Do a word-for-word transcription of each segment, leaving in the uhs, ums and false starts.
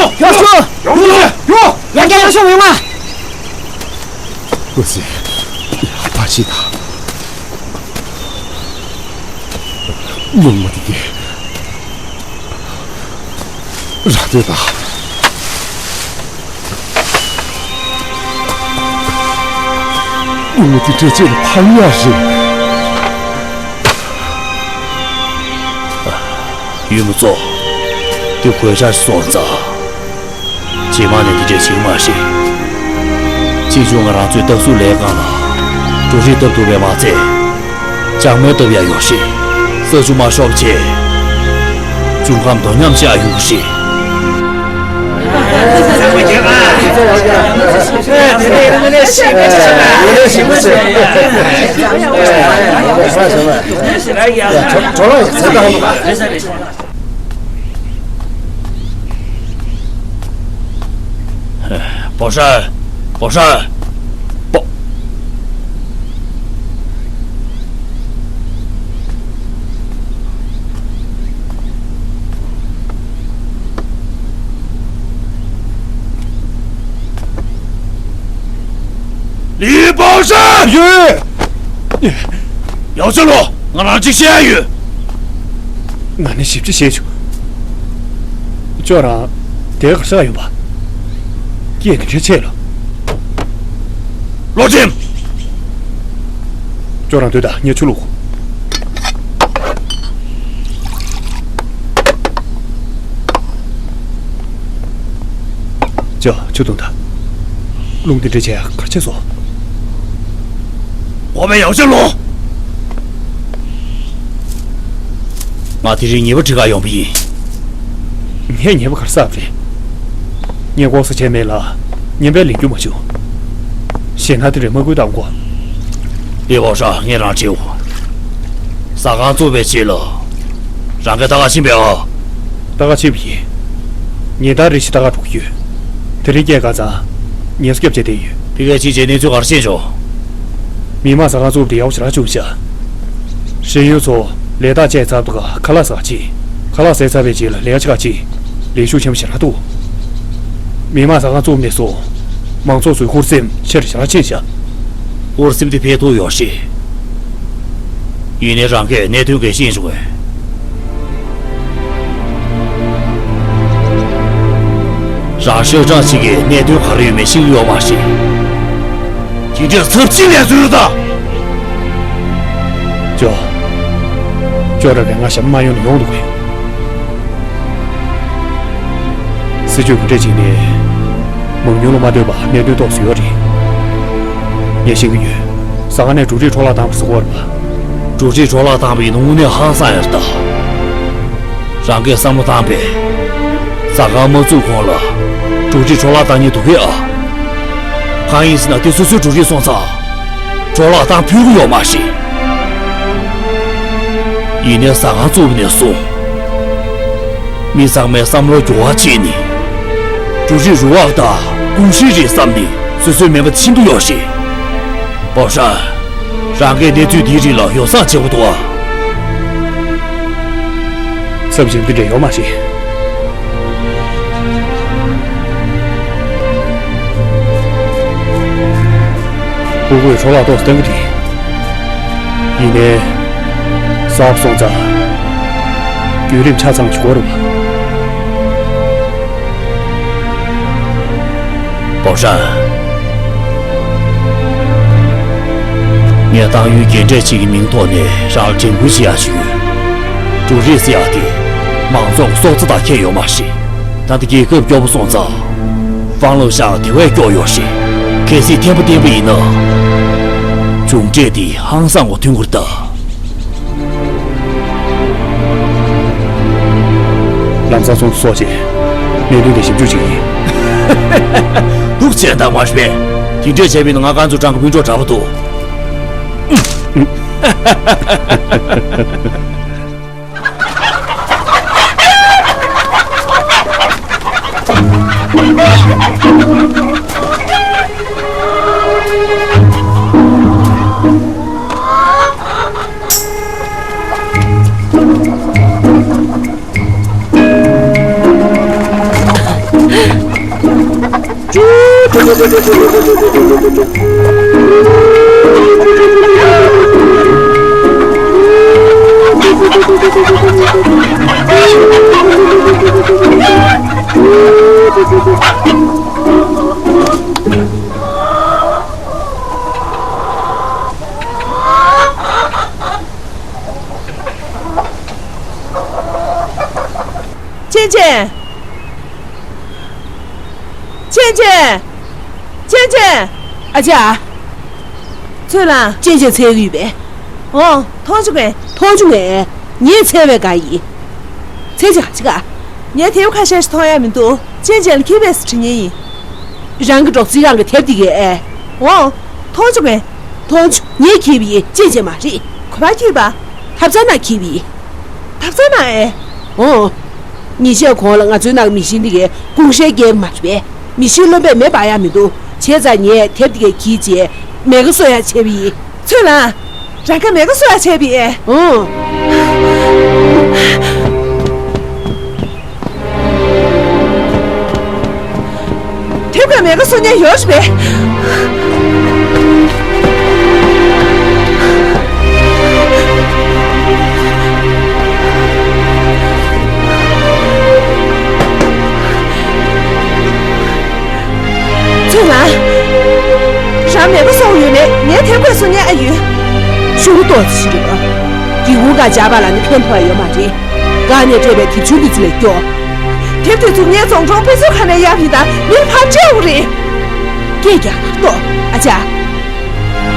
ཡོང་། ཡོང་ཤོག་ཡོང་ཤོག་ཡོང་། ཡང་བསྐྱར་ཡོང་ཤོག་མི་ཡོང་ང་། ཨོ་ཙི། ཡ་ཕ་ཤི་ད། སྙུང་མ་དེ་གས། ར་སྟོད་ད། སྙུང་མ་དེ་འདྲ་བྱས་ན་ཕམ་ཡག་རེད། ཡུལ་མི་ཚོ། དེ་གོད་ཆག་སོང་ཙང་། རྗེས་མ་ནས་དེ་འདྲས་བྱེད་མ་ཤེས། ཕྱིས་འབྱུང་ང་རང་ཚོའི་སྟག་གཟུགས་ལས་ཁང་ལ་འབྲུ་རིགས་བཏབ་ཐུབ་པས་མ་ཚད། ལྕང་མའི་བཏབ་ཡ་ཡོད་ཤེས། ས་ཆུ་མ་ཤོར་བ་བྱས། འབྱུང་ཁམས་དོ་མཉམ་བྱ་ཡོང་གི་ཤེས། པོ་ཧྲན། པོ་ཧྲན། པོ། ལི་པོ་ཧྲན། ཡོད། ཡའོ་ཅན་ལོ། ང་རང་གཅིག་བཤད་ཡ་ཡོད། ང་ནི་ཞིབ་ཕྲ་བཤད་ཆོག་ཁྱོད་རང་དེ་ག་ཤག་ཡོད་པ། སྐད་དེ་འདྲའི་ཆེ་ལ། ལོ་ཁྲིམ། ཁྱོད་རང་སྡོད་དང་། ངས་ཆུ་བླུགས། ཅོ། ཆུ་བཏུང་དང་། རླུང་དེ་འདྲ་བྱས་ག་རེ་བྱས་སོང་། འོ་མའི་ཡའོ་ཅན་ལོ། ང་དེ་རིང་ཉེས་པ་འཁྲི་གར་ཡོང་བ་ཡིན། ངས་ཉེས་པ་ག་རེ་བསགས་པ་རེད། ངས་ལྐོག་ཟ་བྱས་མེད་ལ། ཉེས་པ་ལེན་རྒྱུ་མ་བྱུང་། ཞེད་སྣང་དེ་རེད། མ་སྐུལ་གཏང་དགོས། ལི་པོ་ཧྲན། ངས་རང་དྲིའོ། ཟ་ཁང་བཙུགས་པའི་རྗེས་ལ། རང་གིས་ལྟ་ག་ཕྱིན་པས་ཨ། ལྟ་ག་ཕྱིན་པ་ཡིན། ཉིན་ལྟར་རེ་བཞིན་ལྟ་ག་འགྲོ་གི་ཡོད། དེ་རིང་སྐད་བཀག་ཙང་། ངལ་གསོ་རྒྱབ་བྱས་བསྡད་ཡོད། ཕ་གིར་ཕྱིན་རྗེས་གནས་ཚུལ་ག་རེ་ཤེས་བྱུང་། མི་མང་ཟ་ཁང་བཙུགས་པ་དེ་ཡག་པོ་ཞེ་དྲག་བྱུང་ཤག་ཤེས་ཡོན་ཚོ་ལས་ཐག་བཅད་ཚར་དུས་ཁ་ལག་ཟ་ག་ཕྱིན། ཁ་ལག་ཟས་ཚར་བའི་རྗེས་ལ་ལས་ཀ་བྱེད་ག་ཕྱིན། ལས་ཞུགས་ཆེན་པོ་ཞེ་དྲག་འདུག་མི་མང་ཟ་ཁང་བཙུགས་ནས་བཟུང་། མང་ཚོགས་ཚོའི་ཧུར་སེམས་ཆེ་རུ་ཞེ་དྲག་ཕྱིན་ཤག་ཧུར་སེམས་དེ་འཕེལ་ཐུབ་ཡོད་ཤག་ཡིན་ནའི་རང་གིས་གནད་དོན་ག་ཤེས་བྱུང་བས། རང་ཤོག་གྲངས་གཅིག་གིས་གནད་དོན་ག་རེ་ཡོད་མེད་ཤེས་ཀྱི་ཡོད་མ་རེད། དེ་འདྲའི་ཚབས་ཆེན་ལས་བཟོས་ཡོད་ད། ཅོ། ཅོ་ར་རེ་ང་ཞབས་མ་ཡོང་ནས་ཡོང་འདུག་གས། སྲིད་ཇུས་ག་འདྲས་བྱས་ནས། མང་ཉུང་ལ་མ་ལྟོས་པར་གནད་དོན་རྟོགས་སུ་ཡོད་རེད། ངས་ཤེས་ཀྱི་ཡོད། ཟ་ཁང་ནས་འབྲུ་རིགས་འཕྲོ་བརླག་བཏང་བ་ཟེར་གོ་རེད་པ། འབྲུ་རིགས་འཕྲོ་བརླག་བཏང་བ་ཡིན་ན་དངོས་གནས་ཧང་སང་ཡོད་ད། རང་གིས་བསམ་བློ་བཏང་པས། ཟ་ཁང་མ་བཙུགས་གོང་ལ། འབྲུ་རིགས་འཕྲོ་བརླག་བཏང་མཁན་འདུག་གས་ཨ། གང་ཡིན་ཟེར་ན་དེ་སོ་སོའི་འབྲུ་རིགས་སོང་ཙང་། འཕྲོ་བརླག་བཏང་ཕོད་ཀྱི་ཡོད་མ་རེད། ཡིན་ནའི་ཟ་ཁང་བཙུགས་པ་ནས་བཟུང་། མི་ཚང་མས་བསམ་བློ་འགྱུར་བ་བྱས་ནས། འབྲུ་རིགས་རུལ་བ་དང་ཀུང་ཧྲེ་རེད་བསམ་ནས་བཟོད་བཟོད་མེད་པ་ཕྱིན་གྱི་ཡོད་རེད། པོ་ཧྲན། རང་གིས་གནས་ཚུལ་འདིའི་རིགས་ལ་ཡོ་བསྲང་བྱེད་དགོས་འདུག་ཨ། སྐབས་ཅིག་འདི་འདྲ་ཡོད་མ་རེད། སྤུ་གུས་འཕྲོ་བརླག་ཏོག་ཙམ་བཏང་གི་རེད། ཡིན་ནའི། གསར་པ་སོང་ཙང་། བརྒྱུད་རིམ་ཆ་ཚང་ཞིག་དགོས་རེད་པ། པོ་ཧྲན། ངས་ཏང་ཡོན་རྒན་གྲས་ཅིག་གི་མིང་ཐོག་ནས་རང་ལ་དྲན་སྐུལ་བྱེད་ཡག་ཞིག་ཡོད། འབྲུ་རིགས་ཟེར་ཡག་དེ་མང་ཚོགས་སྲོག་རྩ་དང་ཁྱད་ཡོད་མ་རེད། ད་ལྟ་རྒྱལ་ཁབ་སྐྱོ་པོ་སོང་ཙང་། ཧྥང་ལོ་ཤང་དེ་བས་སྐྱོ་ཡོད་རེད། གལ་སྲིད་འཐེན་པ་བསྟན་པ་ཡིན་ན། མཇུག་འབྲས་དེ་ཧང་སང་བ་མཐུན་གྱི་རེད་ད། ལམ་སང་ཚོགས་འདུ་ཚོགས་རྗེས་གནད་དོན་དེ་ཞིབ་འཇུག་བྱེད་ཀྱི་ཡིན། སྡུག་ཅག་འདྲ་མ་རེད་པས། དེ་འདྲས་བྱས་པ་ཡིན་ན་ང་རང་ཚོ་ཀྲང་གི་སྤུན་གྲོགས་འདྲ་པོ་འདུག། ཅན་ཅན། ཅན་ཅན། ཅན་ཅན། ཨ་ཅག། ཚུར་ལ། ཅན་ཅན་འཚོལ་གི་ཡོད་པས། འོང་། མཐོང་བྱུང་ངས། མཐོང་བྱུང་ངས། ངས་འཚོལ་བས་དགའ་ཡིན། འཚོལ་བྱས་ག་ཅི་ག་ངས་དེབ་ཁ་ཤས་ཤིག་མཐོང་ཡ་མི་འདུག། ཅན་ཅན་ལ་འཁྱེར་བས་ཟེར་དྲི་མཁན་ཡིན། རང་གི་གྲོགས་ཚེ་རིང་གི་དེབ་འདི་གས་ཨེ། འོང་། མཐོང་བྱུང་ངས། མཐོང་བྱུང་། ངས་འཁྱེར་བ་ཡིན། ཅན་ཅན་མ་རེད། ག་པར་འཁྱེར་བ། ཐབ་ཚང་ནང་འཁྱེར་བ་ཡིན། ཐབ་ཚང་ནང་ཨེ། འོང་། ཉིན་ཤས་གོང་ལ་ང་ཚོའི་ནང་གི་མི་ཤེས་འདི་གས་ཀུང་ཧྲེ་རྒྱལ་མ་རེད་པས། མི་ཤེས་རློན་པས་མེ་འབར་ཡ་མི་འདུག། བྱས་ཙང་ངས་དེབ་འདི་གས་འཁྱེར་བྱས་མེ་ཁ་གསོ་ཡ་བྱས་པ་ཡིན། ཚུར་ལ། རང་གི་མེ་ཁ་གསོ་ཡ་བྱས་པ་ཡིན། འོང་། དེབ་ཀ་མེ་ཁ་གསོ་མཁན་ཡོད་རེད་པས། ཚུར་ལ། རང་མེ་ཁ་གསོ་ཡོད་ནའི་ངའི་དེབ་ཀ་གསོ་མཁན་ཨ་ཡོད། ཤུགས་ཏོག་ཙམ་ཞིག་རེད་པ། སྒེའུ་ཁུང་ཁ་སྦྱར་བ་ལ་ནི་ཕན་ཐོགས་ཡོད་མ་རེད། སྒང་ནས་སྤྲད་པའི་དེབ་ཆུང་དེ་ཚོ་ལས་སྐྱོ། དེབ་དེ་ཚོ་ངས་རྫོང་གྲོང་དཔེ་མཛོད་ཁང་ནས་གཡར་བ་ཡིན་ད་མིར་ཕར་སྤྲད་དགོས་རེད། སྐད་རྒྱག་ནས་ལྟོས་ཨ་ཅག།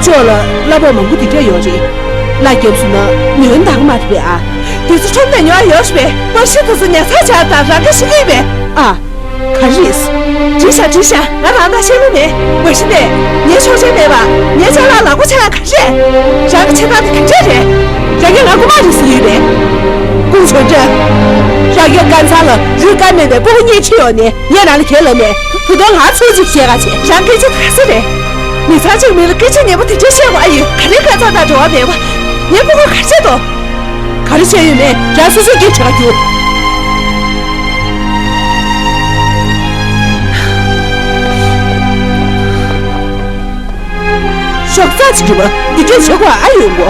ཅོག་ལ་གླ་ཕོགས་མང་པོ་འདི་འདྲ་ཡོད་རེད། གླ་བརྒྱབ་སོང་ན་ཉོས་འདང་མ་རེད་པས་ཨ། དེ་ཚོ་ཁྲོམ་ནས་ཉོ་ཡ་ཡོད་རེད་པས། པར་ཤི་དེ་ཚོ་ཉར་ཚགས་བྱ་དང་རང་ག་ཤི་གི་ཡིན་པས་ཨ། ག་རེ་རེད། འགྲིག་ཤག་འགྲིག་ཤག། ང་རང་དང་བཤད་ལུགས་མེད། མ་གཞི་ནས་ངའི་ཆོག་མཆན་མེད་པ། ངའི་ཅ་ལག་ལག་པ་ཆག་ཡ་ག་རེ་རེད། རང་གི་བྱེད་སྟངས་དེ་ག་འདྲས་རེད། རང་གིས་ང་རྐུ་མ་རེད་ཟེར་གྱི་ཡོད་པས། ཀུང་ཆོན་ཀྲེན། རང་གིས་དཀར་ཚང་ལ་རུས་དཀར་མེད་པའི་སྤུ་གུ་གཉིས་ཁྲིད་ཡོང་ནས་ངས་རང་ལ་ཁས་ལེན་མེད། ད་དུང་ང་ཚོད་ཅིག་བཤད་ག་བྱེད། རང་སྐད་ཆ་ག་ཚོད་རེད། མི་ཚང་གཅིག་མི་ལ་སྐད་ཆ་ཉན་པོ་དེ་འདྲས་བཤད་དགོས་ཨ་ཡོད། ག་རེ་དཀར་ཚང་དང་འབྲེལ་བ་མེད་པ། ངའི་སྤུ་གུ་ག་རེ་བྱས་དོ། ག་རེ་བྱས་ཡོད་མེད་རང་སོ་སོས་སྐད་ཆ་ག་རྒྱུགས། ཤོག་རྩ་ཅིག་རེད་པ། འདི་འདྲས་བྱེད་དགོས་ཨ་ཡོད་གོ།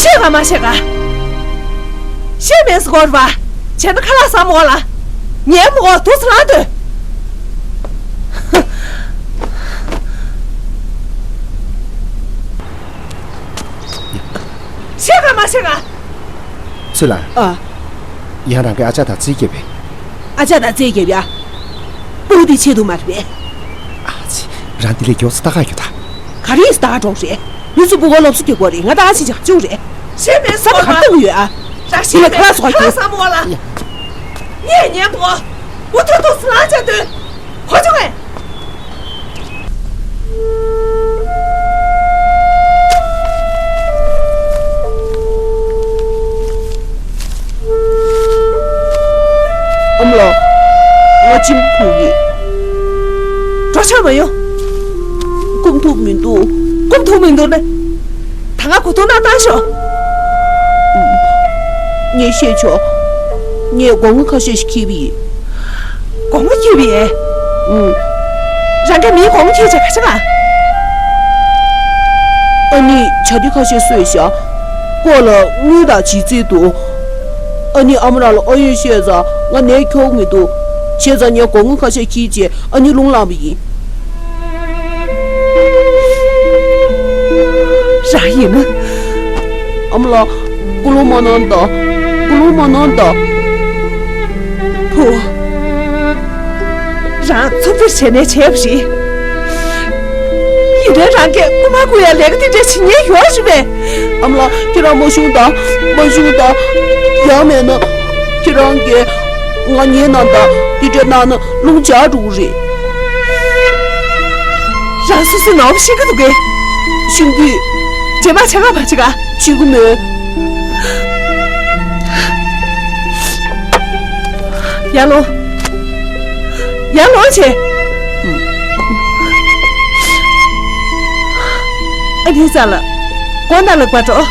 ཤེས་ག་མ་ཤེས་ག། ཤེས་མེད་ཟེར་གོ་རེད་པ། བྱས་ན་ཁ་ལག་ཟ་མ་དགོས་ལ། ཉལ་མ་དགོས། དུག་སེ་ལངས་སྡོད། ཤེས་ག་མ་ཤེས་ག། ཚུར་ལ། ཨ། ཡང་རང་གི་ཨ་ཅག་དང་རྩིས་རྒྱབ་པས། ཨ་ཅག་དང་རྩིས་རྒྱབ་ཡ། སྤུ་གུ་དེ་ཆེད་དུ་མ་རེད་པས། ཨ་ཙི། རང་འདི་ལས་མགྱོགས་སུ་ལྟ་ག་རྒྱུགས་དང་། ག་རེ་ཡིན་ཟེར་ལྟ་ག་འགྲོ་རེད། མི་ཚོ་སྤུ་གུ་སློབ་གསོ་རྒྱག་དགོས་རེད། ང་ད་ཨ་ཅེ་ཅག་བཅུག་རེད། ཤེས་མེད་ཟེར་བ་ག་རེ་ལྟ་གི་ཡོད་ཨ། རང་ཤེས་མེད་ཁ་ལག་ཟ་མ་དགོས་ལ། ངས་ཉན་པོ། འུ་ཐུག་ཐུག་སེ་ལངས་བྱས་སྡོད། གོ་བྱུང་ངས། ཨ་མ་ལོ། ང་གཅིན་པ་ཕོག་གི། འགྲོ་ཆོག་མ་ཡོང་། སྐུམ་ཐུབ་མི་འདུག་སྐུམ་ཐུབ་མི་འདུག་ན། ད་ང་གོ་ཐུག་ན་བཏང་ཤོག་ངས་བཤད་ཆོག་ངས་སྒོར་མོ་ཁ་ཤས་ཤིག་འཁྱེར་བ་ཡིན། སྒོར་མོ་འཁྱེར་བ་ཡིན། ཨུམ། རང་གིས་མིའི་སྒོར་མོ་འཁྱེར་བྱས་ག་ཆ་ག་ཨ་ནི་བྱ་དེ་ཁ་ཤས་གསོས་ཤག་སྐོར་ལ་དངུལ་དང་ལྗིད་ཚད་འདུག་ཨ་ནི་ཨ་མ་རང་ལ་ཨ་ཡོད་བཤད་ཙང་ང་ནས་ཁྱོག་མི་འདུག་བྱས་ཙང་ངས་སྒོར་མོ་ཁ་ཤས་འཁྱེར་བྱས་ཨ་ནི་རླུང་བླངས་པ་ཡིན། རང་ཡིན་ན། ཨ་མ་ལགས། སྐུ་རླུང་མ་གནང་དང་། སྐུ་རླུང་མ་གནང་དང་། བུ། རང་འཚུབ་འཚུབ་བྱས་ནས་བྱས་པ་རེད། ཡིན་ནའི་རང་གིས་རྐུ་མ་རྐུ་ཡ་ལས་ཀ་དེ་འདྲ་བྱེད་ཉན་ཡོད་རེད་པས། ཨ་མ་ལགས། ཁྱེད་རང་མ་ཞུམ་དང་། མ་ཞུམ་དང་། ཡང་མེད་ན། ཁྱེད་རང་གིས་ང་ཉན་གནང་དང་། དེ་འདྲ་གནང་ན་རླུང་འཇགས་འགྲོ་གི་རེད། རང་སོ་སོའི་ནོར་བུ་ཤེས་ཀྱི་འདུག་གས། ཤེས་ཀྱི། རྗེས་མ་བྱ་དགའ་མ་བྱེད་ག་བྱེད་ཀྱི་མེད། ཡར་ལོངས། ཡར་ལོངས་བྱས། ཨ་ནི་ཙང་ལ། དགོང་དག་ལ་བར་འགྲོ།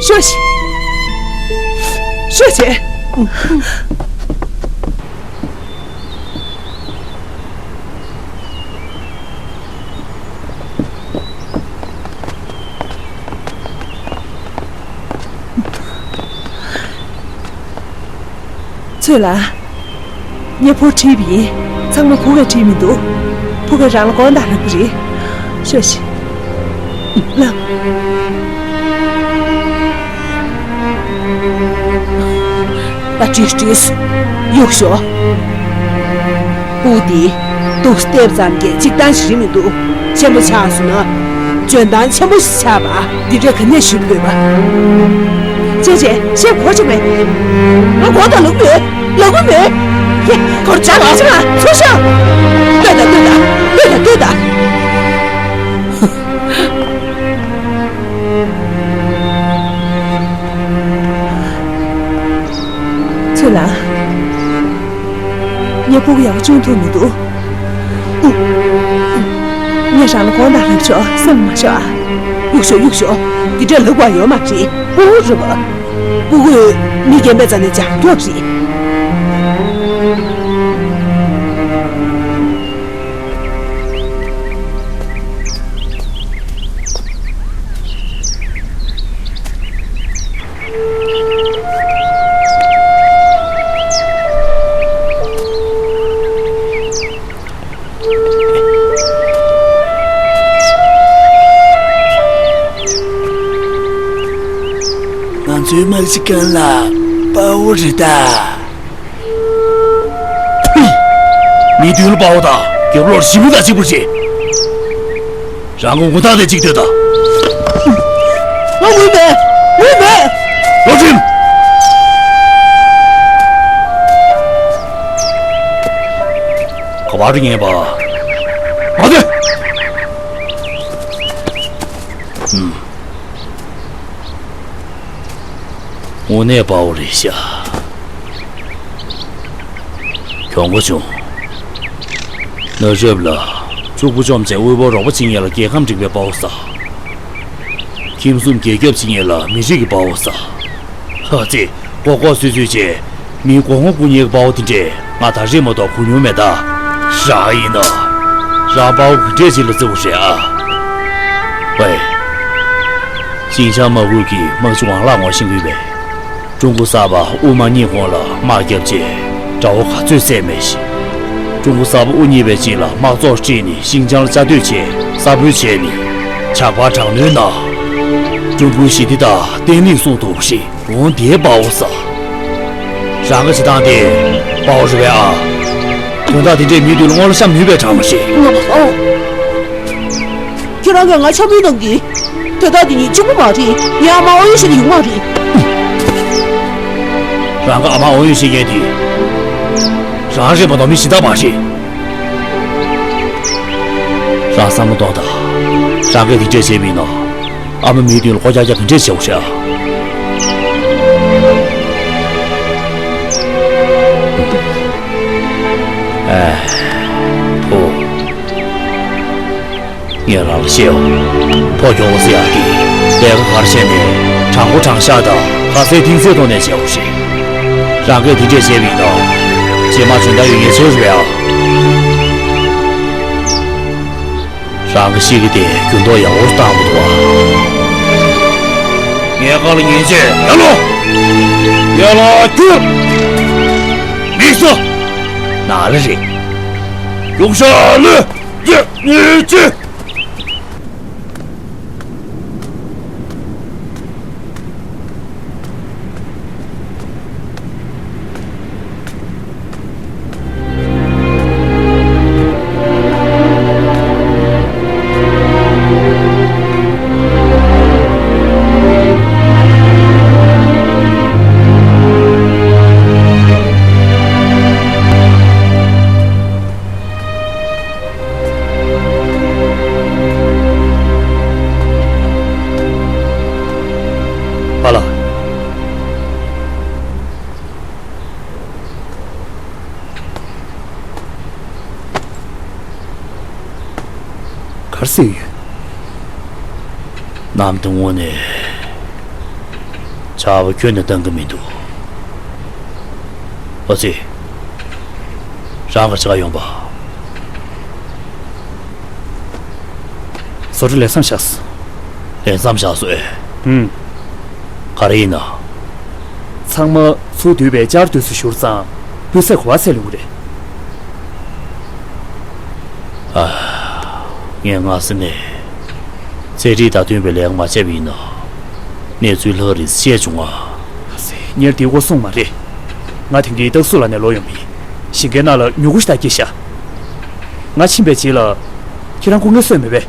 ཤོག་ཤིག་ཤོག་བྱས། ཚོད་ལ། ངས་ཕོ་ཁྲིད་པ་ཡིན། ཚང་མ་བུ་གས་ཁྲིད་མི་འདུག་བུ་གས་རང་ལ་དགོངས་དག་ལབ་ཀྱི་རེད། ཤོག་ཤིག་ལབ། ད་ཀྲིས་ཀྲིས། གཡུག་ཞོག་སྤུ་གུ་འདི་འདུག་སྟེར་ཙམ་གྱིས་གཅིག་ཐང་ཞིག་རེད་མི་འདུག་ཆེན་པོ་ཆགས་སོང་ན་འཇོན་ཐང་ཆེན་པོ་ཞིག་ཆགས་པ། འདི་འདྲ་ག་ནས་ཞུ་དགོས་པ། ཅེ་ཅེ། ཤེས་གོ་ཆོག་མེད། ང་གོ་ད་ལུག་མེད། ལུག་མེད། ཧེ། གོར་ཇག་ལ་ཆ་ཚོ་ཤ། ལྟོས་དང་ལྟོས་དང་ལྟོས་དང་ལྟོས་དང་། ཚོད་ལ། ངས་སྤུ་གུ་ཡག་པོ་བཅུག་ཐུབ་མི་འདུག་ངས་རང་ལ་དགོངས་དག་ལབ་ཆོག་སེམས་མ་ཤོར་ཨ། གཡུག་ཞོག་གཡུག་ཞོག་འདི་འདྲ་ལབ་པ་ཡོད་མ་རེད། སྤུ་གུ་རེད་པ། སྤུ་གུས་མི་རྒན་པའི་རྩ་ནས་ཅང་སྐྱོབ་རེད། ང་ཚོའི་དམག་སྤྱི་རྐང་ལག་དཔའ་བོ་རེད་ད། ཕུ། མི་མདུན་ལ་དཔའ་བོ་དང་རྒྱབ་ལོགས་ལ་ཞི་མི་དང་གཅིག་པ་རེད། རང་གི་འུ་ཐག་དེ་གཅིག་སྡོད་དང་། ང་འུ་མེད། འུ་མེད། བློ་ཁྲིམས། ག་པར་ཉན་པ། མ་སྡོད། ཨུམ། དངོས་གནས་དཔའ་བོ་རེད་ཤག་གྱོང་པོ་བྱུང་། ན་རབས་ལ་ཕྱུག་པོ་བཅོམ་བྱས་དབུལ་པོར་རོགས་པ་བྱེད་མཁན་ལ་རྒྱལ་ཁམས་འགྲིག་པའི་དཔའ་བོ་ཟེར། ཁྱིམ་གསུམ་རྒྱལ་ཁྱབ་བྱེད་མཁན་ལ་མི་རིགས་ཀྱི་དཔའ་བོ་ཟེར། ཧ་ཙེ། ལྐོག་ལྐོག་སུད་སུད་བྱས། མིའི་སྒོ་ང་རྐུ་མཁན་གྱི་དཔའ་བོ་དེ་འདྲས་ང་ད་རེས་མ་གཏོགས་གོ་མྱོང་མེད་ད། རང་ཡིན་ན། རང་དཔའ་བོ་ག་འདྲས་ཅིག་ལ་བརྩི་བ་རེད་ཨ། ཝེ། ཤིན་ཅང་དམག་ཁུལ་གྱི་དམག་སྤྱི་ཝང་ལགས་ངོ་ཤེས་ཀྱི་ཡོད་པས། ཀྲུང་གོ་གསར་པ་དབུ་དམག་གཉིས་གོང་ལ་དམག་བརྒྱབ་རྗེས་དགྲ་བོ་ག་ཚོད་བསད་མེད་ཞིང་། ཀྲུང་གོ་གསར་པ་དབུ་བརྙེས་པའི་རྗེས་ལ་དམག་ཚོགས་བསྐྲུན་ནས་ཤིན་ཅང་ལ་བཅའ་སྡོད་བྱས། གསར་སྦོལ་བྱས་ནས་ཇག་པར་དྲག་གནོན་གནང་། ཀྲུང་གོའི་ཞི་བདེ་དང་བརྟན་ལྷིང་སྲུང་ཐུབ་པ་རེད། འོང་དེའི་དཔའ་བོ་ཟེར། རང་གི་བྱེད་སྟངས་དེ་དཔའ་བོ་རེད་པས་ཨ། དོན་དག་དེ་འདྲས་མི་འདུག་ལ་སྔོན་ལ་བཤམས་ནུས་པའི་གྲངས་མ་རེད། ཁྱེད་རང་གིས་ང་འཕྱ་སྨོད་གཏོང་གི། དེ་དག་དེ་གཉིས་གཅིག་པུ་མ་རེད། ངའི་ཨ་མ་ཨོ་ཡོད་ཤེས་ནི་ཡོང་མ་རེད། རང་གི་ཨ་མ་ཨོ་ཡོད་ཤེས་མཁན་དེ། རང་རེད་མ་གཏོགས་མི་གཞན་དག་མ་རེད། རང་བསམ་བློ་གཏོང་དང་། རང་གིས་དེ་འདྲས་བྱས་མིན་ན། ཨ་མ་མིའི་མདུན་ལ་སྒོ་རྒྱག་རྒྱག་ག་འདྲས་བྱེད་འོ་ཤག་ཨ། ངས་རང་ལ་བཤད་འོ། ཕོ་ཁྱོ་བོ་ཟེར་ཡག་གི་ལས་ཀ་ག་རེ་བྱས་ནས་དྲང་པོ་དྲང་བཞག་དང་ཁ་གསལ་གཏིང་གསལ་ཐོག་ནས་བྱེད་དགོས་ཤིང་། རང་གིས་དེ་འདྲས་བྱས་པ་ཡིན་ན། རྗེས་མ་འཇོན་ཐང་ཡོད་མཁན་ཆགས་རེད་པས་ཨ། རང་གི་གཤིས་ཀ་དེ་འགྱུར་ལྡོག་ཡག་པོ་བཏང་དགོས་འདུག་ཨ། ངས་བཀའ་ལ་ཉན་བྱས་ཡར་ལོངས། ཡར་ལོངས་ཁྱོད། མི་སོ། ན་རེ་རེད། རྒྱུགས་ཤར་ལོས། ཅེ། ཉེས་ཅེ། ཨ་ལ། ག་རེ་ཟེར་ཡོད། གནམ་དུ་དངོས་ནས་ཆར་པ་ཁྱོན་ནས་བཏང་གི་མི་འདུག་ཨོ་ཙི། རང་ག་ཆ་ག་ཡོང་པ། བཟོ་གྲྭ་ལས་མཚམས་བཞག་སོང་། ལས་མཚམས་བཞག་སོང་ཨེ། ཨུམ། ག་རེ་ཡིན་ན། ཚང་མ་ཚུར་སྡོད་པའི་བཅར་དུས་སུ་བཞུར་ཙང་སྤུས་ཚད་གོ་བ་ཚད་ལོན་གྱི་རེད། ཨ། ངས་སྔ་ས་ནས་ཚན་རིག་དང་མཐུན་པའི་ལས་ཀ་མ་བྱས་པ་ཡིན་ན། གནས་ཚུལ་ལྷག་རེད་བཤད་བྱུང་ང་། ཨ་ཙི། ངས་དེ་སྐོར་གསུངས་མ་རེད། ང་དེང་གི་སྟག་སུ་ལ་ནས་ལོག་ཡོང་མི་ཡིན། ཞིང་ཁའི་ནང་ལ་ཉུ་གུ་ཞིག་ད་སྐྱེས་ཤག་ང་ཕྱིན་པའི་རྗེས་ལ། ཁྱེད་རང་སྐུ་ངལ་གསོས་མེད་པས།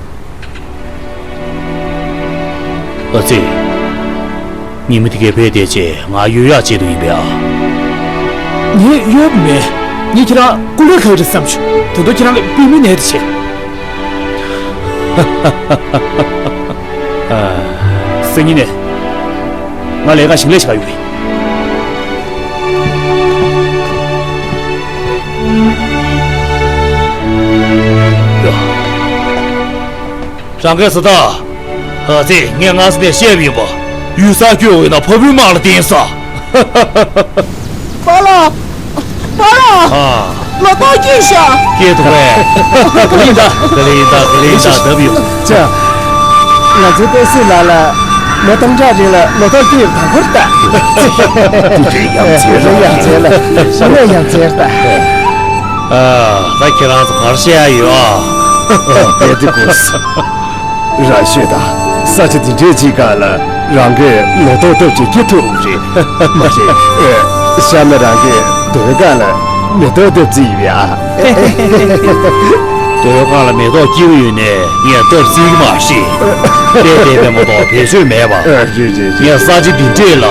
ཨ་ཙི། ཉི་མ་དེ་གའི་ཕེབས་བསྡད་རྗེས་ང་གཡོལ་ཡག་ཆེད་དུ་ཡིན་པས་ཨ། ངས་གཡོལ་མེད། ངས་ཁྱེད་རང་སྐུ་ལས་ཁག་རེད་བསམ་བྱུང་། དོན་དུ་ཁྱེད་རང་ལ་པུས་མོའི་ནད་དེ་བྱས། སང་ཉིན་ནས་ང་ལས་ཀ་ཞིང་ལས་བྱ་ཡོང་གི། ཡོ། རང་གིས་ཟ་ད། ཨ་ཙི། ངས་སྔ་ས་ནས་བཤད་པ་ཡིན་པ། གཡུལ་སར་སྐྱོད་འོས་ན་ཕ་བུའི་དམག་ལ་བརྟེན་ས། པཱ་ལགས། པཱ་ལགས། ཨ། ལོ་ཏོག་སྐྱེས་ཤག་སྐྱེས་འདུག་པས། ག་ལེ་ཡིན་ད། ག་ལེ་ཡིན་ད། ག་ལེ་ཡིན་ད། ལྡབ་ཡོང་། ཅག་ང་ཚོའི་སྟག་སུ་ལ་ལ་ལོ་སྟོང་ཕྲག་རིང་ལ་ལོ་ཏོག་སྐྱེས་པའི་དང་པོ་རེད་ད། དེ་རིང་ཡ་མཚན་ལ། དེ་རིང་ཡ་མཚན་ལ། ད་ཁྱེད་རང་ཚོ་ག་རེ་བཤད་ཡ་ཡོད་ཨ། ཨ། དེ་དེ་དགོས། རང་ཤོད་དང་། ས་ཆ་འདི་འདྲའི་ཅིག་སྒང་ལ་རང་གིས་ལོ་ཏོག་བཏབ་བྱས་སྐྱེ་ཐུབ་རེད། མ་རེད། ཨེ། བཤད་ན་རང་གིས་སྡོད་སྒང་ལ་མེ་ཏོག་བཏབ་རྩིས་ཡོད་ཨ། སྡོད་སྒང་ལ་མེ་ཏོག་སྐྱེས་ཡོད་ནས་ངས་བཏབ་རྩིས་ཀྱི་མ་རེད། དེ་བསྡད་པའི་མ་གཏོགས་བེད་སྤྱོད་མེད་པ། ཨ། རེད་རེད་རེད། ངས་ས་ཆ་འདི་འདྲས་ལ་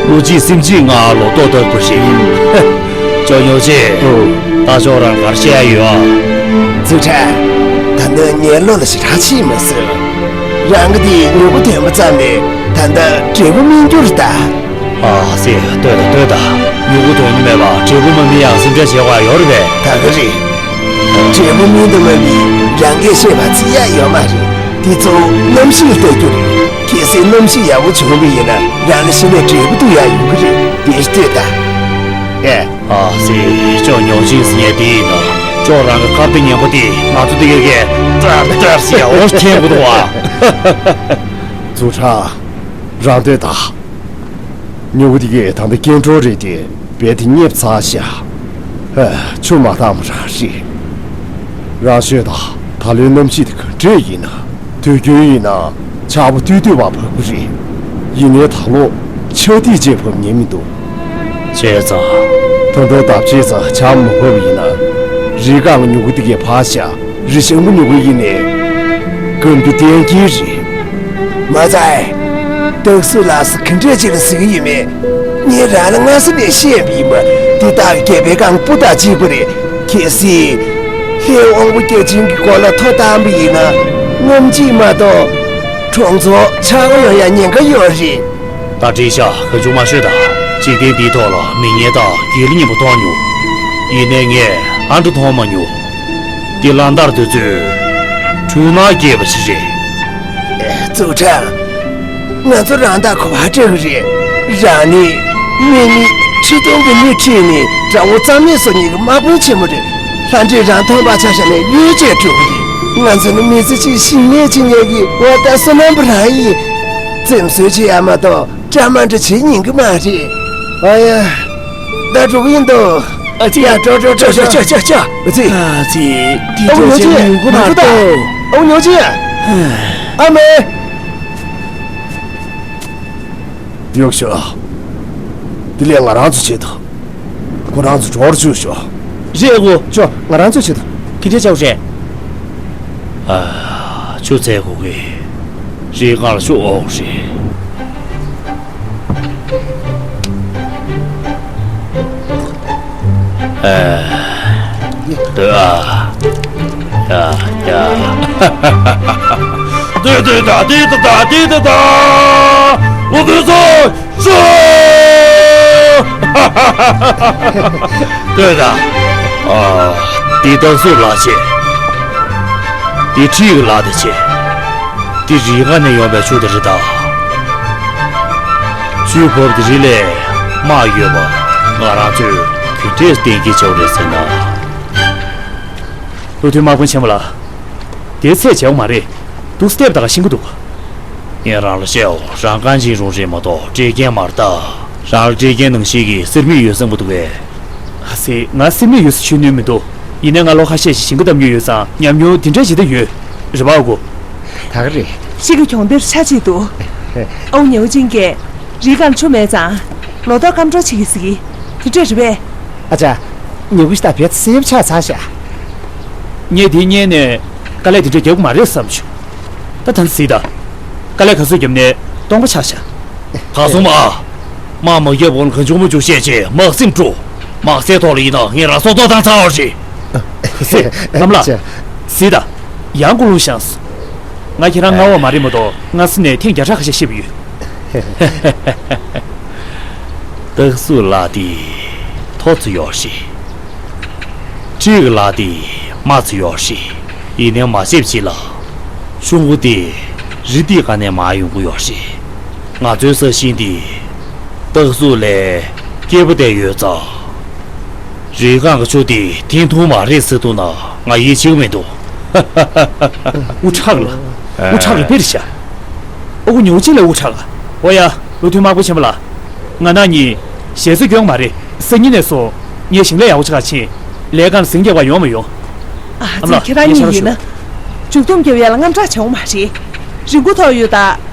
ལོ་གཅིག་སེམས་ཅན་ལྔ་ལོ་ཏོག་བཏབ་དགོས་ཤིང་། ཅོ་ཉོ་ཆེ། ཨོ། ད་ཁྱོད་རང་ག་རེ་བཤད་ཡ་ཡོད་ཨ། ཙུའུ་ཁྲ། ད་ནི་ངའི་བློ་ལ་ཞེ་དྲག་ཕྱིན་མི་སྲིད། རང་གི་དེ་ཉོ་གི་དོན་པ་ཙམ་ལས་ད་ལྟ་འབྲས་བུ་སྨིན་རྒྱུ་རེད་ད། ཨ་ཙི། ལྟོས་དང་ལྟོས་དང་། ཉོ་གི་དོན་མེད་པ་འབྲས་བུ་མ་སྨིན་ཡག་སེམས་ཁྲལ་བྱེད་དགོས་ཡ་ཡོད་རེད་པས། ད་ག་རེད། འབྲས་བུ་སྨིན་དང་མ་སྨིན་རང་གིས་ཤེས་པ་བརྩི་ཡ་ཡོད་མ་རེད། དེ་ཚོ་གནམ་གཤིས་ལ་ལྟ་རྒྱུ་རེད། གལ་སྲིད་གནམ་གཤིས་ཡག་པོ་བྱུང་བ་ཡིན་ན་རང་ལ་གཞི་ནས་འབྲས་བུ་ཐོབ་ཡ་ཡོང་གི་རེད། དེ་ལྟོས་དང་། ཨེ། ཨ་ཙི། ཁྱོད་ཉོག་ཅིག་ཟེར་ཡ་དེ་ཡིན་ན། ཁྱོད་རང་གི་ཁ་བརྡ་ངན་པ་དེ་ང་ཚོ་དེ་ག་གས་ཏར་ཏར་ཟེར་ཡ་འོ་མཁྱེན་དགོས་འདུག་བ། ཙུའུ་ཁྲ། རང་ལྟོས་དང་། ཉོ་གི་དེ་གས་ད་ལྟ་སྐྱེ་འགྲོ་རེད་དེ་བལ་དེ་རྙེད་ཚར་ཤག་ཨ། ཆུ་མ་བཏང་བ་རང་རེད། རང་ཤོད་དང་། ད་ལོའི་གནམ་གཤིས་དེ་ག་འདྲས་ཡིན་ན། དུས་རྒྱུན་ཡིན་ན་ཆར་པ་ཏུས་ཏུས་བ་བབས་ཀྱི་རེད། ཡིན་ནའི་ད་ལོ་ཆར་ཐིགས་གཅིག་བབས་མྱོང་མི་འདུག་བྱས་ཙང་། ད་དུང་ལྡབ་བྱས་ཙང་ཆར་མ་བབས་ཡིན་ན། རི་སྒང་གི་ཉུ་གུ་དེ་གས་བག་ཤ། རི་ཞང་པོ་ཉུ་གུ་ཡིན་ནའི་སྐམ་རྒྱུ་གཏན་འཁེལ་རེད། མ་ཚད། སྟག་སུ་ལགས་སུ་ག་འདྲས་ཅིག་ལ་ཟེར་གྱི་ཡོད་མེད། ངས་རང་ལ་སྔ་ས་ནས་བཤད་པ་ཡིན་པ། འདི་ལྟ་བུའི་རྒྱལ་པོའི་རྐང་སྤུ་དང་གཅིག་པ་རེད། གལ་སྲིད་ལྷའི་དབང་པོ་བརྒྱ་བྱིན་གྱི་མགོ་ལ་ཐོ་བཏང་པ་ཡིན་ན། སྔོན་གཅིག་མ་གཏོགས་གྲོང་ཚོ་ཆག་སྒོ་ཡོང་ཡ་ཉེན་ཁ་ཡོད་རེད། ད་བྲིས་ཤག་ག་བྱུང་མ་ཤོད་དང་། འཇིག་རྟེན་འདིའི་ཐོག་ལ་མི་ངན་དང་དགེ་ལེགས་གཉིས་པོ་མཐོང་མྱོང་། ཡིན་ནའི་ངས་ཨ་འདྲ་མཐོང་མ་མྱོང་། འདི་གླང་དར་དུས་ཚོད། འཁྲུལ་སྣང་སྐྱེས་པ་ཞིག་རེད། ཙུའུ་ཁྲང་། ང་ཚོ་རང་ཐག་གོ་བ་སྤྲད་གི་རེད། རང་ནི་སྨན་གཉིས་ཁྲི་སྟོང་གི་སྣེ་ཁྲིད་ནས་དགྲ་བོ་རྩ་མེད་བཟོ་མཁན་གྱི་དམག་དཔོན་ཆེན་མོ་རེད། ལྷ་འདྲེས་རང་མཐོང་པ་ཆ་བཞག་ནས་གཡོལ་བྱས་འགྲོ་གི་རེད། ང་ཚོ་ནི་མི་ཚེ་གཅིག་ཞིང་ལས་བྱེད་མཁན་གྱི་འོ་ད་བསོད་ནམས་པ་རང་ཡིན། འཛེམ་ཟོན་བྱེད་ཡ་མ་གཏོགས་འདྲ་མ་འདྲ་བྱེད་ཉན་གི་མ་རེད། ཨ་ཡ། ད་འགྲོ་གི་ཡིན་དོ། ཨ་ཙི། ཡ་འགྲོ་འགྲོ་འགྲོ་འགྲོ། ཨ་ཙི། ཨ་ཙི། དེ་ཨ་ཁུ་ཉོ་ཅི་ཡ། མི་འགུ་མ་མ་འགུ་ད། ཨ་ཁུ་ཉོ་ཅི་ཡ། ཨ་མེ། ཡོག་ཤོ། དེ་ལས་ང་རང་ཚོ་བྱེད་དོ། ཁོ་རང་ཚོ་འགྲོར་བཅུག་ཤོ། རེད་ཨ་ཁུ། ཅོ་ང་རང་ཚོ་བྱེད་དོ། གི་འདྲ་ཆའོ་རེད། ཨ། ཆུ་ཚན་གུ་གི། རི་སྒང་ལ་ཤོག་འོག་རེད། ཨ། ལྟོས་ཨ། ཡ་ཡ། ལྟོས་ལྟོས་ད་ལྟོས་ད་ལྟོས་ད་ད། ལོ་ལྟོས་སོ། ཤོ། ལྟོས་ད། ཨ། འདི་སྟག་གཟུགས་ལག་ཆས། འདི་ཁྲིད་ཀྱི་ལག་དེ་ཆས། འདི་རི་ཁ་ནས་ཡོང་པའི་ཆུ་དེ་རེད་ད། ཆུའི་བབ་དེ་རི་ལས་དམག་ཡོད་པ་ང་རང་ཚོས་ག་འདྲས་གཏན་འཁེལ་བྱ་བ་རེད་ཟེར་ན། བློ་མཐུན་དམག་དཔོན་ཆེན་པོ་ལགས། དེའི་ཚད་བྱེད་དགོས་མ་རེད། འདུག་སེ་བལྟས་པ་ད་ག་ཤེས་ཀྱི་འདུག་ངས་རང་ལ་བཤད་འོ། རང་རྐང་འཇིང་རུང་རེད་མ་གཏོགས་སྤྲད་མཁན་མ་རེད་ད། རང་ལ་སྤྲད་མཁན་ནང་བཞིན་གྱི་སེར་མིག་ཡོད་བསམ་གྱི་འདུག་གས། ཨ་ཙི། ང་སེར་མིག་ཡོད་ས་ཞུ་ནུས་མི་འདུག་ཡིན་ནའི་ང་ལོ་ཁ་ཤས་ཤིག་ཞིང་ཁ་བསྡམས་ཡོད་ཡོད་ཙང་ཉམས་མྱོང་དེ་འདྲ་ཞིག་ད་ཡོད། རེད་པ་ཨ་ཁུ། ད་ག་རེད། ཤི་གི་གྱོང་དེར་ཆ་གཅིག་འདུག་ཨ་ཁུ་ཉའུ་ཅིན་གྱིས། རི་སྒང་ཆུ་མེད་ཙང་། ལོ་ཏོག་སྐམ་འགྲོ་བྱེད་ཀྱི་ཟིག་དེ་འདྲ་རེད་པས། ཨ་ཅག་ཉི་གུ་ཤི་ད་བེད་སེབ་ཆགས་ཚར་ཤག་ངས་དེ་རྙེད་ནས་དཀའ་ལས་དེ་འདྲ་རྒྱག་གི་མ་རེད་བསམ་བྱུང་། ད་ད་ཟིག་ད། དཀའ་ལས་ག་ཚོད་བརྒྱབ་ནས་སྟོང་པ་ཆགས་ཤག་ག་སོང་མ། དམག་མ་བརྒྱབ་གོང་ལ་གང་བྱུང་མ་བྱུང་བཤད་བྱས་དམག་སེམས་དཀྲུག་དམག་སེ་ཐོག་ལ་ཡིན་ན་ངས་རང་སྲོག་ཐོག་བཏང་ཚར་བ་རེད། ག་ཟེ། གནམ་ལགས། ཟིག་ད། ཡང་ཀུ་ལུང་བཞག་སོང་། ང་ཁྱེད་རང་སྔ་བ་མ་རེད་མ་གཏོགས་སྔ་ས་ནས་ཐེངས་བརྒྱ་ཕྲག་ཁ་ཤས་བཤད་པ་ཡོད། སྟག་གཟུགས་ལག་དེ་ཐོ་ཚོ་ཡོག་ཤི། ཁྲིད་ཀྱི་ལག་དེ་མ་ཚོ་ཡོག་ཤི། ཡིན་ནའི་མ་ཆེབ་ཅིག་ལ། ཤུང་གུ་དེ་རི་ཏི་ག་ནས་མ་ཡོང་གི་ཡོག་ཤི། ང་ཚོའི་ས་ཞིང་དེ་སྟག་གཟུགས་ལས་སྐྱེས་པོ་དེ་ཡོད་ཙང་། རི་སྒང་གི་ཆུ་དེ་ཐིང་ཐུང་མ་རེད་ཟེར་ཐུབ་ན་ང་ཡིད་ཆེས་མི་འདུག་དབུ་ཁྲག་ལ། དབུ་ཁྲག་ལ་དཔེ་རེད་ཤག་ཨ་ཁུ་ཉོ་ཅི་ལ་དབུ་ཁྲག་ཨོ་ཡ། བློ་མཐུན་དམག་དཔོན་ཆེན་པོ་ལགས། ང་ནག་གཉིས་ཞལ་གསོ་སྐྱོན་མ་རེད། སང་ཉིན་ནས་བཟུང་ངས་ཞིང་ལས་ཡག་པོ་ཅིག་ཁ་ཕྱིན། ལས་ཀ་ལ་ཟིང་རྒྱག་པ་ཡོང་མི་ཡོང་། ཨ་ཨ་ཙི་མ་ལགས་ཁྱེད་རང་ངས་གཉིས་ཕྱག་ཡིན་ན། ཞུ། མཇུག་སྡོམ་རྒྱབ་ཡ་ལ་དངངས་སྐྲག་བྱེད་དགོས་མ་རེད། རིང་པོ་ཐོག་ཡོད་ད།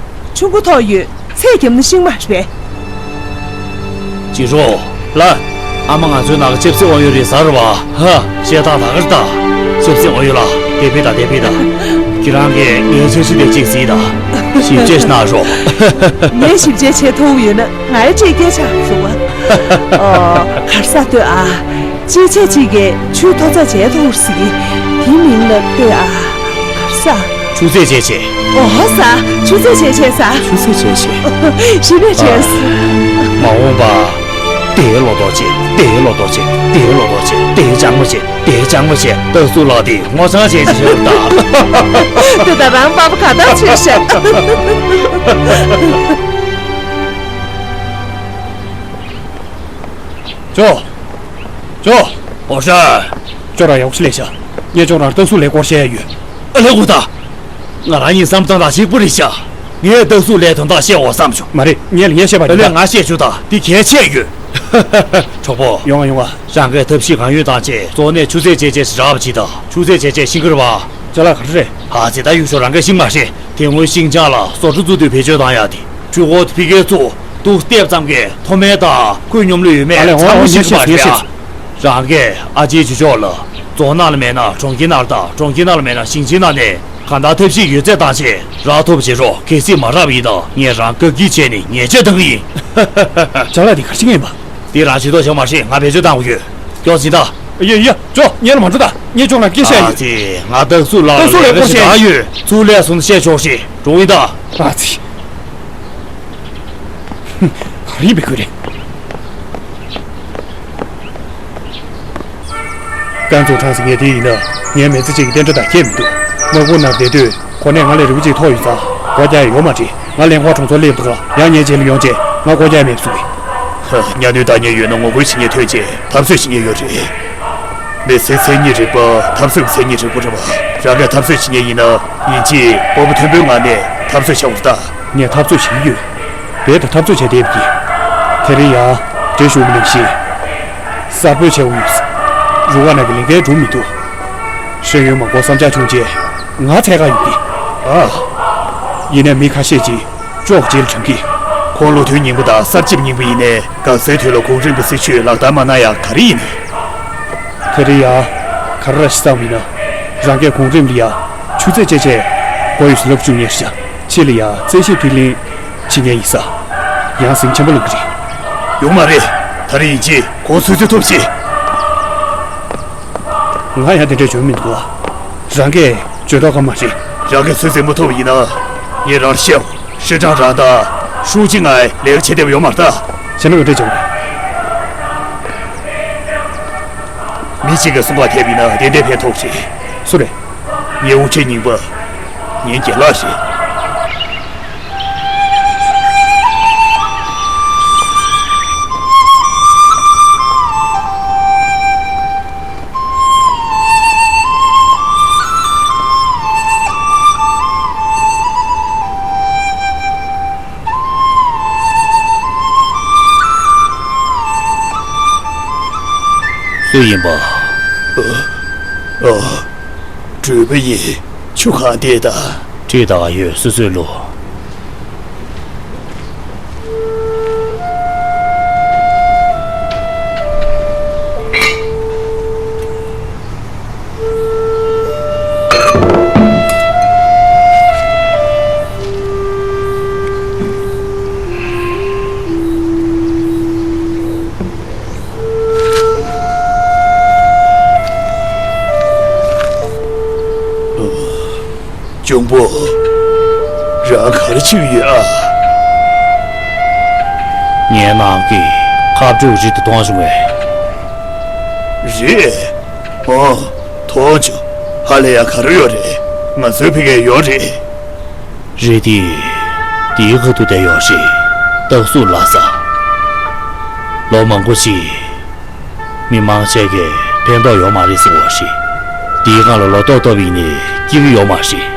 ཆུང་ཀུ་ཐོག་ཡོད། ཚད་བརྒྱབ་ན་ཤིང་མ་རེད་པས། ཅི་རོ། ལ། ཨ་མ་ང་ཚོའི་ནང་གི་ཆབ་སྲིད་དབང་ཡོད་རེད་ཟེར་བ། ཧ། བཤད་སྟངས་ད་གར་ལྟ། ཆབ་སྲིད་དབང་ཡོད་ལ་དེ་ཕི་ད་དེ་ཕི་ད། ཁྱེད་རང་གིས་ངའི་འཆར་གཞི་དེ་གཅིག་གཟིགས་དང་། ཞིབ་དཔྱད་གནང་རོགས། ངས་ཞིབ་དཔྱད་བྱེད་ཐུབ་ཡོད་ན་ང་ཡི་ཁྲིད་སྐད་ཆ་བཟོ་བ། ཨོ། གར་ས་ལྟོས་ཨ། ཅི་བྱས་ཅིག་གིས་ཆུའི་མཐོ་ཚད་བརྗེད་ཐུབ་ཟིག་དེའི་མིང་ལ་ལྟོས་ཨ། གར་ས། ཆུ་ཚད་བརྗེད་བྱས། ཨོ་ས། ཆུ་ཚད་བརྗེད་བྱས་ས། ཆུ་ཚད་བརྗེད་བྱས། ཞི་བའི་ཨ། བྱས། མ་འོངས་པ། དེའི་ལོ་ཏོག་ཅིག་དེའི་ལོ་ཏོག་ཅིག་དེའི་ལོ་ཏོག་ཅིག་དེའི་ལྕང་མ་ཅིག་དེའི་ལྕང་མ་ཅིག་སྟག་གཟུགས་ལགས་དེ་ངོ་ཚ་བྱས་ཅིག་ཤོར་ད། དེ་ད་རང་པ་པ་ག་ད་ཆེ་ཤག་ཅོ། ཅོ། ཨོ་ཧྲ། ཅོ་ར་ཡག་ཤི་ལས་ཤག་ངས་ཅོ་ར་སྟག་གཟུགས་ལས་སྐོར་བཤད་ཡ་ཡོད། ཨ་ལས་གོ་ད། ང་རང་གཉིས་བསམ་སྟངས་དང་གཅིག་པ་རེད་ཤག་ངས་སྟག་གཟུགས་ལས་དོན་དག་བཤད་འོ་བསམ་བྱུང་། མ་རེད། ངས་ལ་ངས་བཤད་པ་ཨ་རེད་ལས་ད། ང་བཤད་བྱུང་ད་འདི་གལ་ཆེ་ཡོད། གྲོགས་པོ། ཡོང་ང་ཡོང་ང་། རང་གིས་ཐབས་ཤེས་གང་ཡོད་བཏང་བྱས་གཙོ་གནད་ཆུ་ཚད་བཅད་བྱས་རག་པ་ཅིག་དང་ཆུ་ཚད་བཅད་བྱས་ཤིང་ཀར་བ། ཅ་ལག་ག་རེ་རེད། ཧ་ཙི་ད་ཡུལ་ཤོག་རང་གིས་ཤིང་མ་ཤེས། དེ་སྔོན་ཤིང་ཆང་ལ་བཟོ་གྲྭ་བཙུགས་དུས་བེད་སྤྱོད་བཏང་ཡག་དེ། འཕྲུལ་འཁོར་དེ་ཕི་གེ་བཙུགས་འདུག་སྟེབ་ཙམ་གྱིས་མཐོ་དམན་དང་ཁོད་སྙོམས་ལུས་ཡོད་མེད་ཨ་ལས་འོང་ཚང་མ་ཤེས་ཀྱི་མ་རེད་ཨ། རང་གིས་ཨ་ཅེའི་ཇུས་ཕྱོགས་ལ་རྫོང་ནང་ལ་མེད་ན་གྲོང་ཁྱེར་ནང་ལ་དང་གྲོང་ཁྱེར་ནང་ལ་མེད་ན་ཞིང་ཆེན་ནང་ནས་གང་ལྟར་ཐབས་ཤེས་ཡོད་ཚད་བཏང་བྱས་རག་ཐུབ་བྱེད་རོགས། གལ་སྲིད་མ་རག་པ་ཡིན་ན་ངས་རང་བཀག་སྐྱིལ་བྱས་ནས་ཉེས་ཆད་གཏང་གི་ཡིན། ཅ་ལག་འདི་ག་རེ་བྱེད་མཁན་ཡིན་པ། འདི་རང་བྱེད་དོ་བྱེད་མ་ཤེས། ང་བེད་སྤྱོད་བཏང་དགོས་ཡོད། མགྱོགས་ཕྱིན་ད། ཡ་ཡ་ཅོ། ངས་ལ་མ་འགྲོ་ད། ངས་ཅོ་ན་སྐད་བཤད་ཨ་ཡོད། ཙི། ང་སྟག་གཟུགས་ལགས་སྟག་གཟུགས་ལ་ལས་ཀ་ཞིག་རག་ཡོད། ཚུར་ལས་སོང་བཤད་ཆོག་ཤེས་འགྲོ་ཡིན་ད། ཨ་ཙི། ག་རེ་ཡིན་པའི་ཁུལ་རེད། ཀན་ཙུའུ་ཁྲང་ཟེར་མཁན་དེ་ཡིན་ན་ངའི་མི་ཚེ་གཅིག་གི་རྟེན་འབྲེལ་དང་ཁྱད་མི་འདུག་དམག་དཔུང་ནང་བསྡད་དུས་གོ་གནས་ང་ལས་རིང་པོ་ཅིག་ཐོབ་ཡོད་ཙང་སྒོ་རྒྱག་ཡ་ཡོད་མ་རེད། ང་ལས་འཁོར་གྲོང་ཚོར་སླེབས་འདུག་ག་ཡང་ངའི་རྗེས་ལ་ཡོང་བྱས་ང་སྒོ་རྒྱག་ཡ་མེད་པ་བཟོ་གི། ཧ། གཉའ་གནོན་བཏང་མཁན་ཡོད་ན་ངོ་རྒོལ་བྱེད་མཁན་ཐོན་བྱས་འཐབ་རྩོད་བྱེད་མཁན་ཡོད་རེད། མི་སེར་མཚན་ཉིད་རིག་པ་འཐབ་རྩོད་ཀྱི་མཚན་ཉིད་རིག་པ་རེད་བ། རང་གིས་འཐབ་རྩོད་བྱེད་མཁན་ཡིན་ན་ཡིན་གཅིག་སྤོབས་པ་མཐོན་པོའི་ངང་ནས་འཐབ་རྩོད་བྱ་དགོས་རེད་ད། ངས་འཐབ་རྩོད་བྱེད་ཀྱི་ཡོད། རྦད་དེ་འཐབ་རྩོད་བྱས་བསྡད་པ་ཡིན། དེ་རིང་ཡང་འགྲེལ་ཞུ་བ་ནང་བཞིན། གསར་སྤེལ་བྱས་འོང་ཡོད། རུ་ཁག་ནང་གི་ལས་འགན་འགྲུབ་མི་འདུག་ཤེས་ཡོན་མང་པོ་བསམ་འཆར་བྱུང་རྗེས་ང་འཚོལ་ག་ཡོང་གི། ཨ། ཡིན་ནའི་མི་ཁ་ཤས་ཀྱིས་ཅོག་ཅིག་ལ་དྲན་གི། ཁོང་བློ་མཐུན་རྙིང་པ་དང་གསར་བརྗེ་པ་རྙིང་པ་ཡིན་ནའི་གང་ཟག་དུས་ལ་གོང་རིམ་པ་སྲིད་བྱུས་ལག་བསྟར་མ་གནང་ཡག་ག་རེ་ཡིན་ནའི། དེ་རིང་ཡང་ག་རེ་ར་ཞིག་བསམ་ཡིན་ན། རང་གིས་གོང་རིམ་ལ་ཡང་ཆུ་ཚད་ཅན་བྱས་དགོས་ཡོད་ཟེར་ལབ་བཅུག་མཁན་ཤག་ཕྱི་ལ་ཡང་བཙན་ཤེད་ཕིག་ལེན་བྱེད་མཁན་ཡིན་ས། ཡང་ཟིང་ཆེན་པོ་ལངས་གི་རེད། ཡོང་མ་རེད། ད་རེས་ཡིན་གཅིག་ཁོང་ཚོས་ཚོད་ཐུབ་ཅིག་ང་ཡང་དེ་འདྲས་བྱུང་མི་འདུག་ཨ། རང་གིས་བརྗོད་ཐབས་ཁག་མ་རེད། རང་གིས་ཚོད་འཛིན་མ་ཐུབ་པ་ཡིན་ན་ངས་རང་ལ་བཤད་འོང་། ཧྲི་ཀྲང་རང་དང་ཧྲུའུ་ཅི་ང་ལས་ཀ་བྱེད་བདེ་པོ་ཡོད་མ་རེད་ད། བྱས་ན་ངས་འདྲ་བྱེད་དགོས། མི་གཅིག་གིས་གསུང་བ་ཐེབས་ཡིན་ན་དེ་འདྲའི་ཕན་ཐོགས་རེད། སུ་རེད། ངའི་དབུ་ཁྲིད་རྙིང་པ། ངའི་རྒན་ལགས་རེད། སུ་ཡིན་པ། ཨ། ཨ། སྤྲུལ་པ་ཡིན། ཁྱོད་གང་བསྡད་ད། ཁྲིད་ད་ག་ཡོད། སོ་སོའི་ལོ། འབྱུང་པོ། རང་ག་རེ་བྱེད་ཀྱི་ཡོད་ཨ། ངའི་ནང་གི་ཁ་སྤྲོད་རི་དེ་མཐོང་བྱུང་བས། རི། ཨོ། མཐོང་བྱུང་། ཧ་ལས་ཡ་ག་རེ་ཡོད་རེད། ང་ཚོའི་ཕ་གིར་ཡོད་རེད། རི་དེ། དེའི་ཁ་ཐུག་བསྡད་ཡོད་རེད། སྟག་གཟུགས་ལ་ས། ལོ་མང་པོ་ཞིག་མི་མང་ཆེ་གས་ཕན་ཐོགས་ཡོད་མ་རེད་ཟེར་བ་ཞིག་དེའི་སྒང་ལ་ལོ་ཏོག་ཏོག་ཡིན་ནའི་སྐྱིད་པོ་ཡོད་མ་རེད།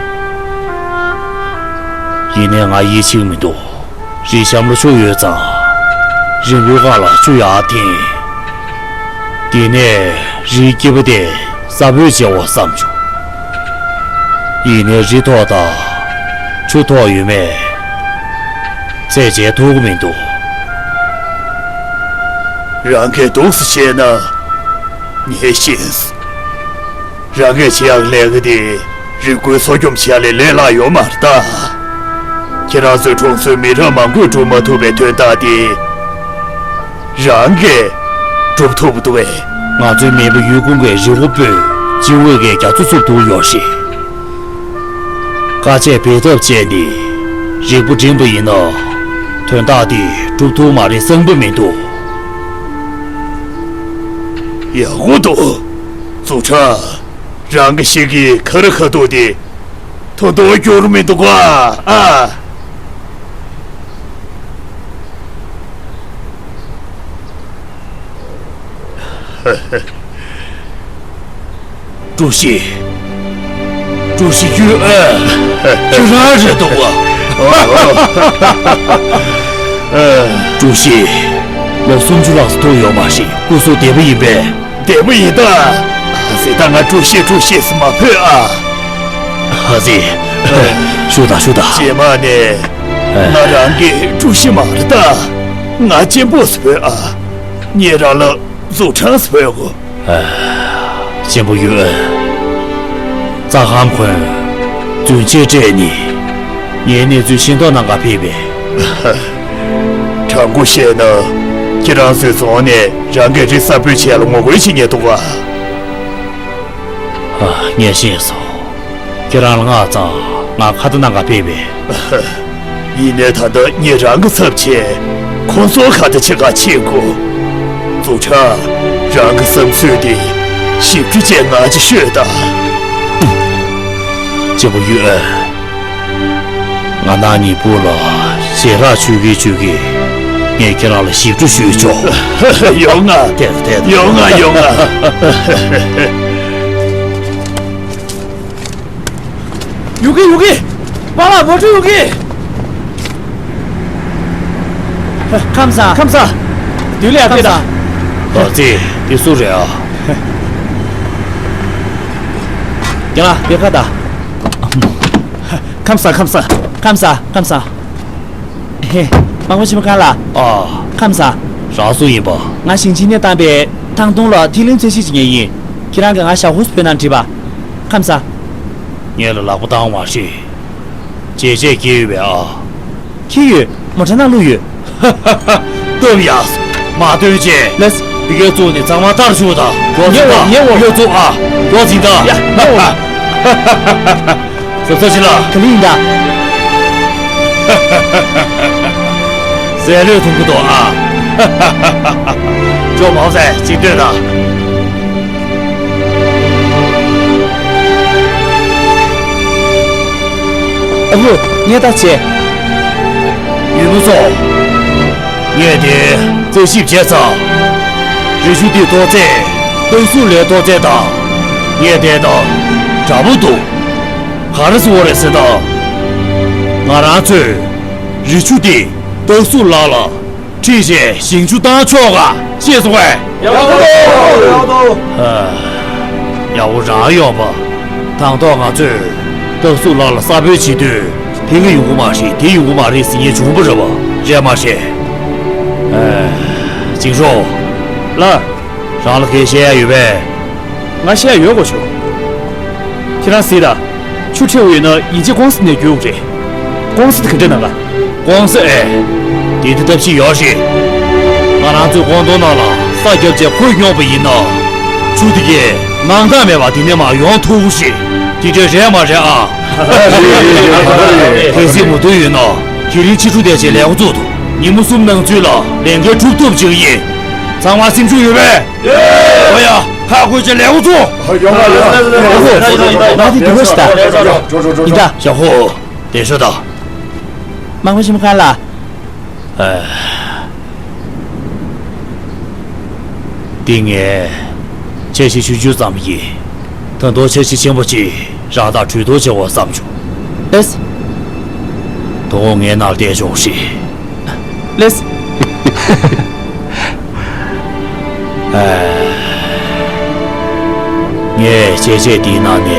ཡིན་ནའི་ང་ཡིད་ཆེས་མི་འདུག་རི་གཤམ་ལ་ཆུ་ཡོད་ཙང་། རི་མགོའི་སྒང་ལ་ཆུ་ཡར་འཐེན། དེ་ནས་རིའི་སྐྱེས་བུ་དེ་ས་བོན་བྱེད་འོ་བསམ་བྱུང་། ཡིན་ནའི་རི་མཐོ་དང་ཆུ་མཐོ་ཡོད་མེད་ཚད་འཇལ་ཐུབ་ཀྱི་མི་འདུག་རང་གིས་འདུག་སེ་བྱས་ན་ངས་ཤེས། རང་གིས་བྱེད་ཡག་ལས་ཀ་དེ་རི་མགོའི་མཚོ་སྐྱོམ་བྱེད་ཡག་ལས་ལས་སླ་ཡོད་མ་རེད་ད། ཁྱེད་རང་ཚོའི་གྲོང་ཚོའི་མི་གྲངས་མང་པོས་སྒྲུབ་མ་ཐུབ་པའི་དོན་དག་དེ། རང་གིས་སྒྲུབ་ཐུབ་འདུག་པས། ང་ཚོའི་མེས་པོ་ཡུལ་ཁུངས་ཀྱི་རི་བོ་སྤོས་སྤྱི་འོས་ཀྱི་རྒྱ་མཚོ་བསུབ་ཐུབ་ཡོད་རེད། དཀའ་སྤྱད་འབད་ཐབས་བྱས་ནས་རི་བོ་འགྲིམ་པ་ཡིན་ན། དོན་དག་དེ་སྒྲུབ་ཐུབ་མ་རེད་བསམ་གྱི་མི་འདུག་ཡག་པོ་འདུག་ཙུའུ་ཁྲང་། རང་གི་ཤི་གི་ཁ་རི་ཁ་ཐུག་དེ། ཐོ་ཐོ་སྐྱུར་མི་འདུག་ག་ཨ། ཀྲུའུ་ཞི། ཀྲུའུ་ཞི་ཡོད་ཨ། ཁྱོད་རང་རེད་འདུག་ག་ཀྲུའུ་ཞི། ལོ་སུམ་ཅུ་ལྷག་ཙམ་ཐུག་ཡོད་མ་རེད། སྐུ་གཟུགས་བདེ་པོ་ཡིན་པས། བདེ་པོ་ཡིན་ད། ཨ་ཙི་ད་ང་ཀྲུའུ་ཞི་ཀྲུའུ་ཞི་ཟེར་མ་ཕོད་ཨ། ཨ་ཙི། ཞུ་དང་ཞུ་དང་། རྗེས་མ་ནས་ང་རང་གི་ཀྲུའུ་ཞི་མ་རེད་ད། ང་གཅེན་པོ་ཟེར་ཕོད་ཨ། ངས་རང་ལ་ཙུའུ་ཁྲང་ཟེར་ཕོད་གོ། ཨ། གཅེན་པོ་ཡོད། རྩ་ཁམས་ཁོན་རྫུན་ཆས་སྤྲད་ནས་ངའི་གནས་ཚུལ་ཤེས་རྟོགས་གནང་ག་ཕེབས་པས། དྲང་པོ་བཤད་ན། ཁྱེད་རང་ཚོའི་རྫོང་ནས་རང་གི་རི་གསར་སྤོས་བྱས་ལ་ངོ་རྒོལ་བྱེད་མཁན་འདུག་ག་ཨ། ངས་ཤེས་སོང་། ཁྱེད་རང་ལ་མངགས་ཙང་ང་ཁ་བརྡ་གནང་ག་ཕེབས་པས། ཡིན་ནའི་ད་ལྟ་ངས་རང་གི་ཚབ་བྱས་ཁོང་ཚོར་ཁ་བརྡ་བྱེད་ག་ཕྱིན་དགོས། ཙུའུ་ཁྲང་། རང་གི་བསམ་ཚུལ་དེ་ཞིབ་ཕྲ་བྱས་ང་ཅིག་ཤོད་དང་། གཅེན་པོ་ཡོད། ང་ནང་ཉིད་པུ་ལ་ཞལ་རག་ཆུ་གི་ཆུ་གི། ངས་ཁྱེད་རང་ལ་ཞིབ་འཕྲོ་ཞུས་ཆོག་ཡོང་ང་། དེ་དེ་ཡོང་ང་། ཡོང་ང་། ཡོང་གི་ཡོང་གི། པཱ་ལགས་མོ་ཊ་ཡོང་གི། ཁམས་བཟང་། ཁམས་བཟང་། བདུད་ལས་ཁམས་བཟང་། ཨ་ཙི། འདི་སུ་རེད་ཨ། རྒན་ལགས་འདི་ཁ་ད། ཁམས་བཟང་། ཁམས་བཟང་། ཁམས་བཟང་། ཁམས་བཟང་། ཧེ། དམག་མི་ཆེན་མོ་ཁ་ལ། ཨ། ཁམས་བཟང་། རང་སུ་ཡིན་པ། ང་ཞིང་ཆེན་ནས་བཏང་པའི་ཐང་སྟོང་ལ་ཐིག་ལེན་རྩོད་གཞི་བྱེད་མཁན་ཡིན། ཁྱེད་རང་གིས་ང་ཞའོ་ཧུ་སུ་བོད་ནང་འགྲིག་པ། ཁམས་བཟང་། ངས་ལ་ལག་པ་བཏང་མ་ཤེས། བྱས་རྗེས་སྐྱེས་ཡོད་པས་ཨ། ཁྱེད་ཡོད། མོ་ཊ་ནང་བླུགས་ཡོད། སྟབས་ཡག་མ་སྟོན་ཅེས། ལགས། དེ་གའི་གཙུག་ནས་གཙང་མ་ལྟར་བྱུང་དང་། མགྱོགས་ཉེ་འོ་ཉེ་འོ། ཡོད་ཚུགས་ཨ། མགྱོགས་འཛིན་དང་། ཡ་ཉེ་འོ། གཟབ་གཟབ་བྱེད་ལ། ག་ལེ་ཡིན་ད། ཟས་ལོས་ཐུང་གི་འདུག་ཨ། ཅོ་མང་ཟས་ཅིག་ལྟོས་དང་། ཨ་ཁུ། ངས་ད་བྱས། ཡུལ་མི་ཚོ། ངས་དེ་རྩད་ཞིབ་བྱས་ཚར། རི་ཆུ་འདི་ཐོག་བརྩེགས་སྟག་གཟུགས་ལ་ཐོག་བརྩེགས་དང་། ངས་དེ་དང་འདྲ་པོ་འདུག་ག་རེ་ཟེར་བ་རེད་ཟེར་ན། ང་རང་ཚོས་རི་ཆུ་འདི་སྟག་གཟུགས་ལག་ལ་ཁྲིད་བྱས་ཞིང་ཆུ་བཏང་ཆོག་ག་ཤེས་སོང་ངས། ཡག་པོ་འདུག་ཡག་པོ་འདུག་ཡག་པོ་རང་ཡོང་པ། དང་ཐོག་ང་ཚོས་སྟག་གཟུགས་ལག་ལ་ས་བོན་བྱེད་དུས་ཕན་གི་ཡོང་གི་མ་རེད། དེ་ཡོང་གི་མ་རེད་ཟེར་མཁན་བྱུང་པ་རེད་པ། རེད་མ་རེད། ཨ། ཅིང་ཧྲུའུ། ལགས། རང་ལ་གང་བཤད་ཡ་ཡོད་པས། ང་བཤད་ཡ་ཡོད་གོ་ཆོ། ཁྱེད་རང་གཟིགས་དང་། ཆུ་ཁྲིད་ཡོད་ན་ཡིན་གཅིག་ཀོང་སི་ནས་རྒྱུག་རེད། ཀོང་སི་དེ་ག་འདྲ་ནང་ལ། ཀོང་སི་ཨེ། དེ་དེ་ཐབས་ཤེས་ཡོད་རེད། ང་རང་ཚོའི་ཀོང་ཏུང་ནང་ལ་ས་བརྒྱབ་བྱས་ཁོལ་རྙོག་པ་ཡིན་ན། ཆུ་དེ་གས་མང་དག་མེད་པ་དེ་ནས་མར་ཡོང་ཐུབ་རེད། དེ་འདྲ་རེད་མ་རེད་ཨ། གལ་སྲིད་མུ་མཐུད་ཡོད་ན་དེ་རིང་ཕྱི་དྲོ་དེ་བྱས་ལས་ཁུངས་ཚུགས་ཐུབ། ཉིན་མོ་གསུམ་ནང་ཚུད་ལ་ལས་འགན་གྲུབ་ཐུབ་ཅིག་ཡིན། ཚང་མ་སེམས་ཤུགས་ཡོད་པས། ཨོ་ཡ། ཁག་བགོས་བྱས་ལས་འགོ་ཚུགས། ཡོང་ང་ཡོང་ང་། ང་དེ་འདུག་ཤི་ད། འགྲོ་འགྲོ་འགྲོ་ཡིན་ད། ཞའོ་ཧུ། བདེ་ཤོག་དང་། དམག་མི་ཆེན་མོ་ཁ་ལ། ཨ། འདི་ངས་འཆར་གཞི་ཆུང་ཆུང་ཙམ་ཡིན། ད་དུང་འཆར་གཞི་ཆེན་པོ་ཅིག་རང་དང་གྲོས་བསྡུར་བྱེད་དགོས་བསམ་བྱུང་། ཨེས། དོ་དགོང་ངའི་ནང་བསྡད་ཆོག་ཤིག་ལེས། ཨ། ངས་བྱས་རྗེས་འདིའི་ནང་ནས་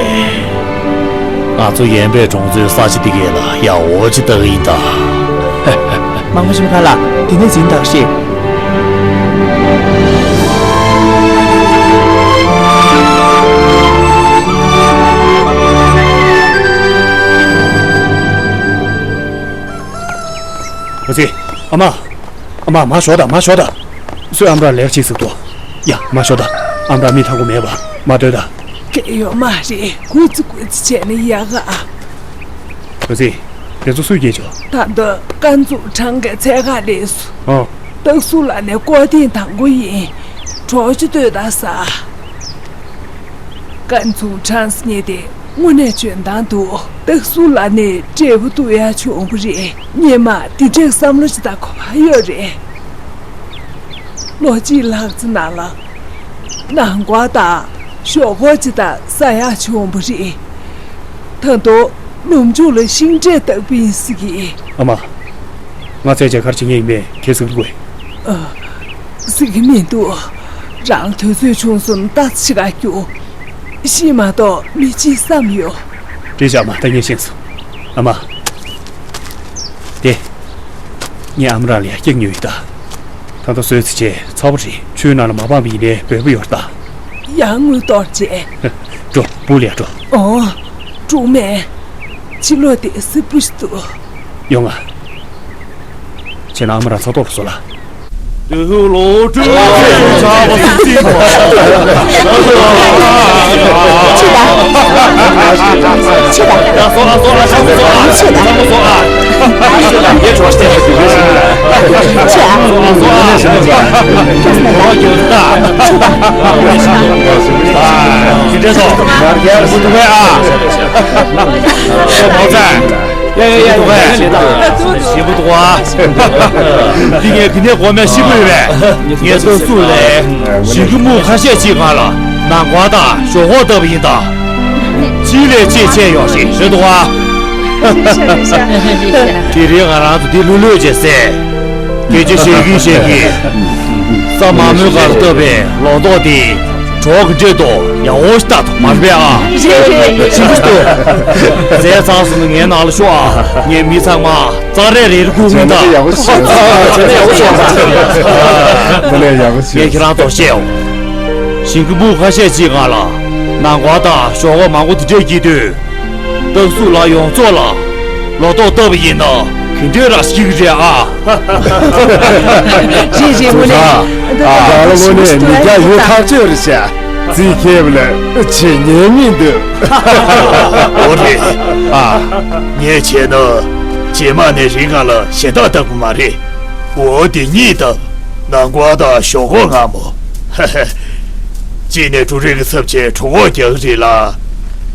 ང་ཚོ་ཡན་པའི་གྲོང་ཚོའི་ས་ཆ་འདི་གས་ལ་ཡག་པོ་ཅིག་བཏགས་ཡིན་ད། དམག་མི་ཆེན་མོ་ཁ་ལ་དེ་ནས་འཛིན་བདག་ཤེས། ཨ་ཙི། ཨ་མ། ཨ་མ། མར་ཞོག་དང་། མར་ཞོག་དང་། སུས་ཨམ་རག་ལེགས་ཅིག་ཟེར་འདུག་ཡ། མར་ཞོག་དང་། ཨམ་རག་མི་ཐང་གོ་མེད་པ། མར་སྡོད་དང་། གལ་ཡོད་མ་རེད། གུས་ཙི་གུས་ཙི་བྱས་ན་ཡག་ག་ཨ་ཙི། དེ་ཚོ་སུས་སྐྱེལ་ཆོག་ད་དུང་ཀན་ཙུའུ་ཁྲང་གི་ཚད་ག་ལས་སུ། ཨོ། སྟག་གཟུགས་ལག་ནས་སྐོར་ཐེངས་དང་པོ་ཡིན། གྲོགས་ཅིག་ལྟོས་དང་ཟེར། ཀན་ཙུའུ་ཁྲང་ཟེར་མཁན་དེ་དངོས་གནས་འཇོན་ཐང་འདུག་སྟག་གཟུགས་ལག་ནས་འབྲས་བུ་གཏུག་ཡ་བྱུང་བ་རེད། སྔོན་མ་འདི་འདྲའི་བསམ་བློ་ཅིག་དང་གོ་བ་ཡོད་རེད། ལོ་གཅིག་ལྷག་ཙམ་ནང་ལ་ནང་སྐོར་དང་ཞོགས་ཀོར་ཅིག་དང་ཟ་ཡག་བྱུང་བ་རེད། ད་དུང་ལུང་ཕྱོགས་ལ་ཤིང་འབྲས་བཏབ་པ་ཡིན་ཟེར་གི། ཨ་མ། ང་ཚོས་མཇལ་ཁ་བྱེད་མཁན་ཡིན་མིན་ཁྱེད་གཟིགས་དགོས། ཨ། གཟིགས་ཀྱི་མི་འདུག་རང་ལ་དུས་ཚོད་བྱུང་སོང་། ལྟ་ཙམ་ཞིག་ག་རྒྱུགས། ཤི་མ་གཏོགས་མི་འཆི་བསམ་ཡོད། འགྲིག་བྱ་མ། ད་ངས་ཤེས་སོང་། ཨ་མ། དེ། ངས་ཨ་མ་རང་ལ་ཡར་སྐྱེལ་མྱོང་ཡོད་ད། ད་ལྟ་བཟོས་ཚར་བྱས་ཚ་པོ་རེད། ཆུའི་ནང་ལ་མ་སྦངས་པ་ཡིན་ནའི་འབེལ་པོ་ཡོད་རེད་ད། ཡར་ངོས་གཏོར་བྱས། འགྲོ། སྦུག་ལ་ཡར་འགྲོ། ཨོ། ཀྲུང་མེ། ཕྱི་ལོགས་དེ་སིལ་བུ་ཞིག་འདུག་ཡོང་ང་། བྱས་ན་ཨ་མ་རང་ཚ་ཐོག་ལ་བཟོ་ལ། འདྲེ་སོ། མར་རྒྱལ་སུ་འདུག་གས་ཨ། ཨོ་མོ་ཚ། ཡ་ཡ་ཡ་ཡ། ཞིབ་པོ་འདུག་ཨ། འདི་ངས་དེ་ནས་གོ་མེད་ཞིབ་པོ་ཡོད་པས། ངས་སྟག་གཟུགས་ལ་ཞིང་གི་མུ་ཁ་ཤས་ཅིག་སྒང་ལ་ནང་ཁོག་དང་ཞོག་ཁོག་བཏབ་པ་ཡིན་ད། གཅིག་ལས་གཅིག་ཆེ་ཡོད་ཞིག་རེད་འདུག་ཨ། དེ་རིང་ང་རང་ཚོ་འདི་ལྷོད་ལྷོད་བྱས་ཟེར། སྐད་ཆ་བཤད་གིན་བཤད་གིན། ས་མ་མོའི་ཁར་བཏབ་པའི་ལོ་ཏོག་དེ་གྲོགས་ཀྱི་འདྲེ་དང་ཡག་པོ་ཞིག་ལྟ་ཐུབ་མ་རེད་པས་ཨ། རེད་རེད་རེད། ཞིམ་པོ་ཞིག་འདུག་རྫས་ཚང་སོང་ན་ངའི་ནང་ལ་ཤོག་ཨ། ངས་མི་ཚང་མ་རྩྭ་རས་རེ་རེ་བསྐུར་གི་ཡིན་ད། བྱས་ན་ཡག་པོ་ཞིག་བྱས་ན་ཡག་པོ་ཞིག་ཨ། ངས་ཁྱེད་རང་ཚོར་བཤད་འོང་། ཞིང་གི་མུ་ཁ་ཤས་ཅིག་སྒང་ལ་ནང་ཁོག་དང་ཞོག་ཁོག་མང་པོ་དེ་འདྲས་སྐྱེས་དུས། སྟག་གཟུགས་ལ་ཡོངས་རྫོགས་ལ་ལོ་ཏོག་བཏབ་པ་ཡིན་ན་ག་འདྲས་ར་ཞིག་རེད་ཨ། རེད་རེད། དངོས་གནས། ཨ། ད་ལ་དངོས་གནས་མི་སྐྱ་ཡུལ་ཐག་ཆོད་རེད་ཤག་རྩིས་ཁེབས་ལ་ཆེ་ཉན་མི་འདུག་འོ་རེད་ཨ། ངས་བྱས་ན་རྗེས་མ་ནས་རི་སྒང་ལ་ཞལ་ཏ་བཏབ་དགོས་མ་རེད། འོ་དེ་གཉིས་དང་། ནང་ཁོག་དང་ཞོག་ཁོག་ངང་མོ། ཧ་ཧ། གཅིག་ནས་འབྲུ་རིགས་ཀྱི་ཚབ་བྱས་གྲོད་ཁོག་རྒྱག་གི་རེད་ལ།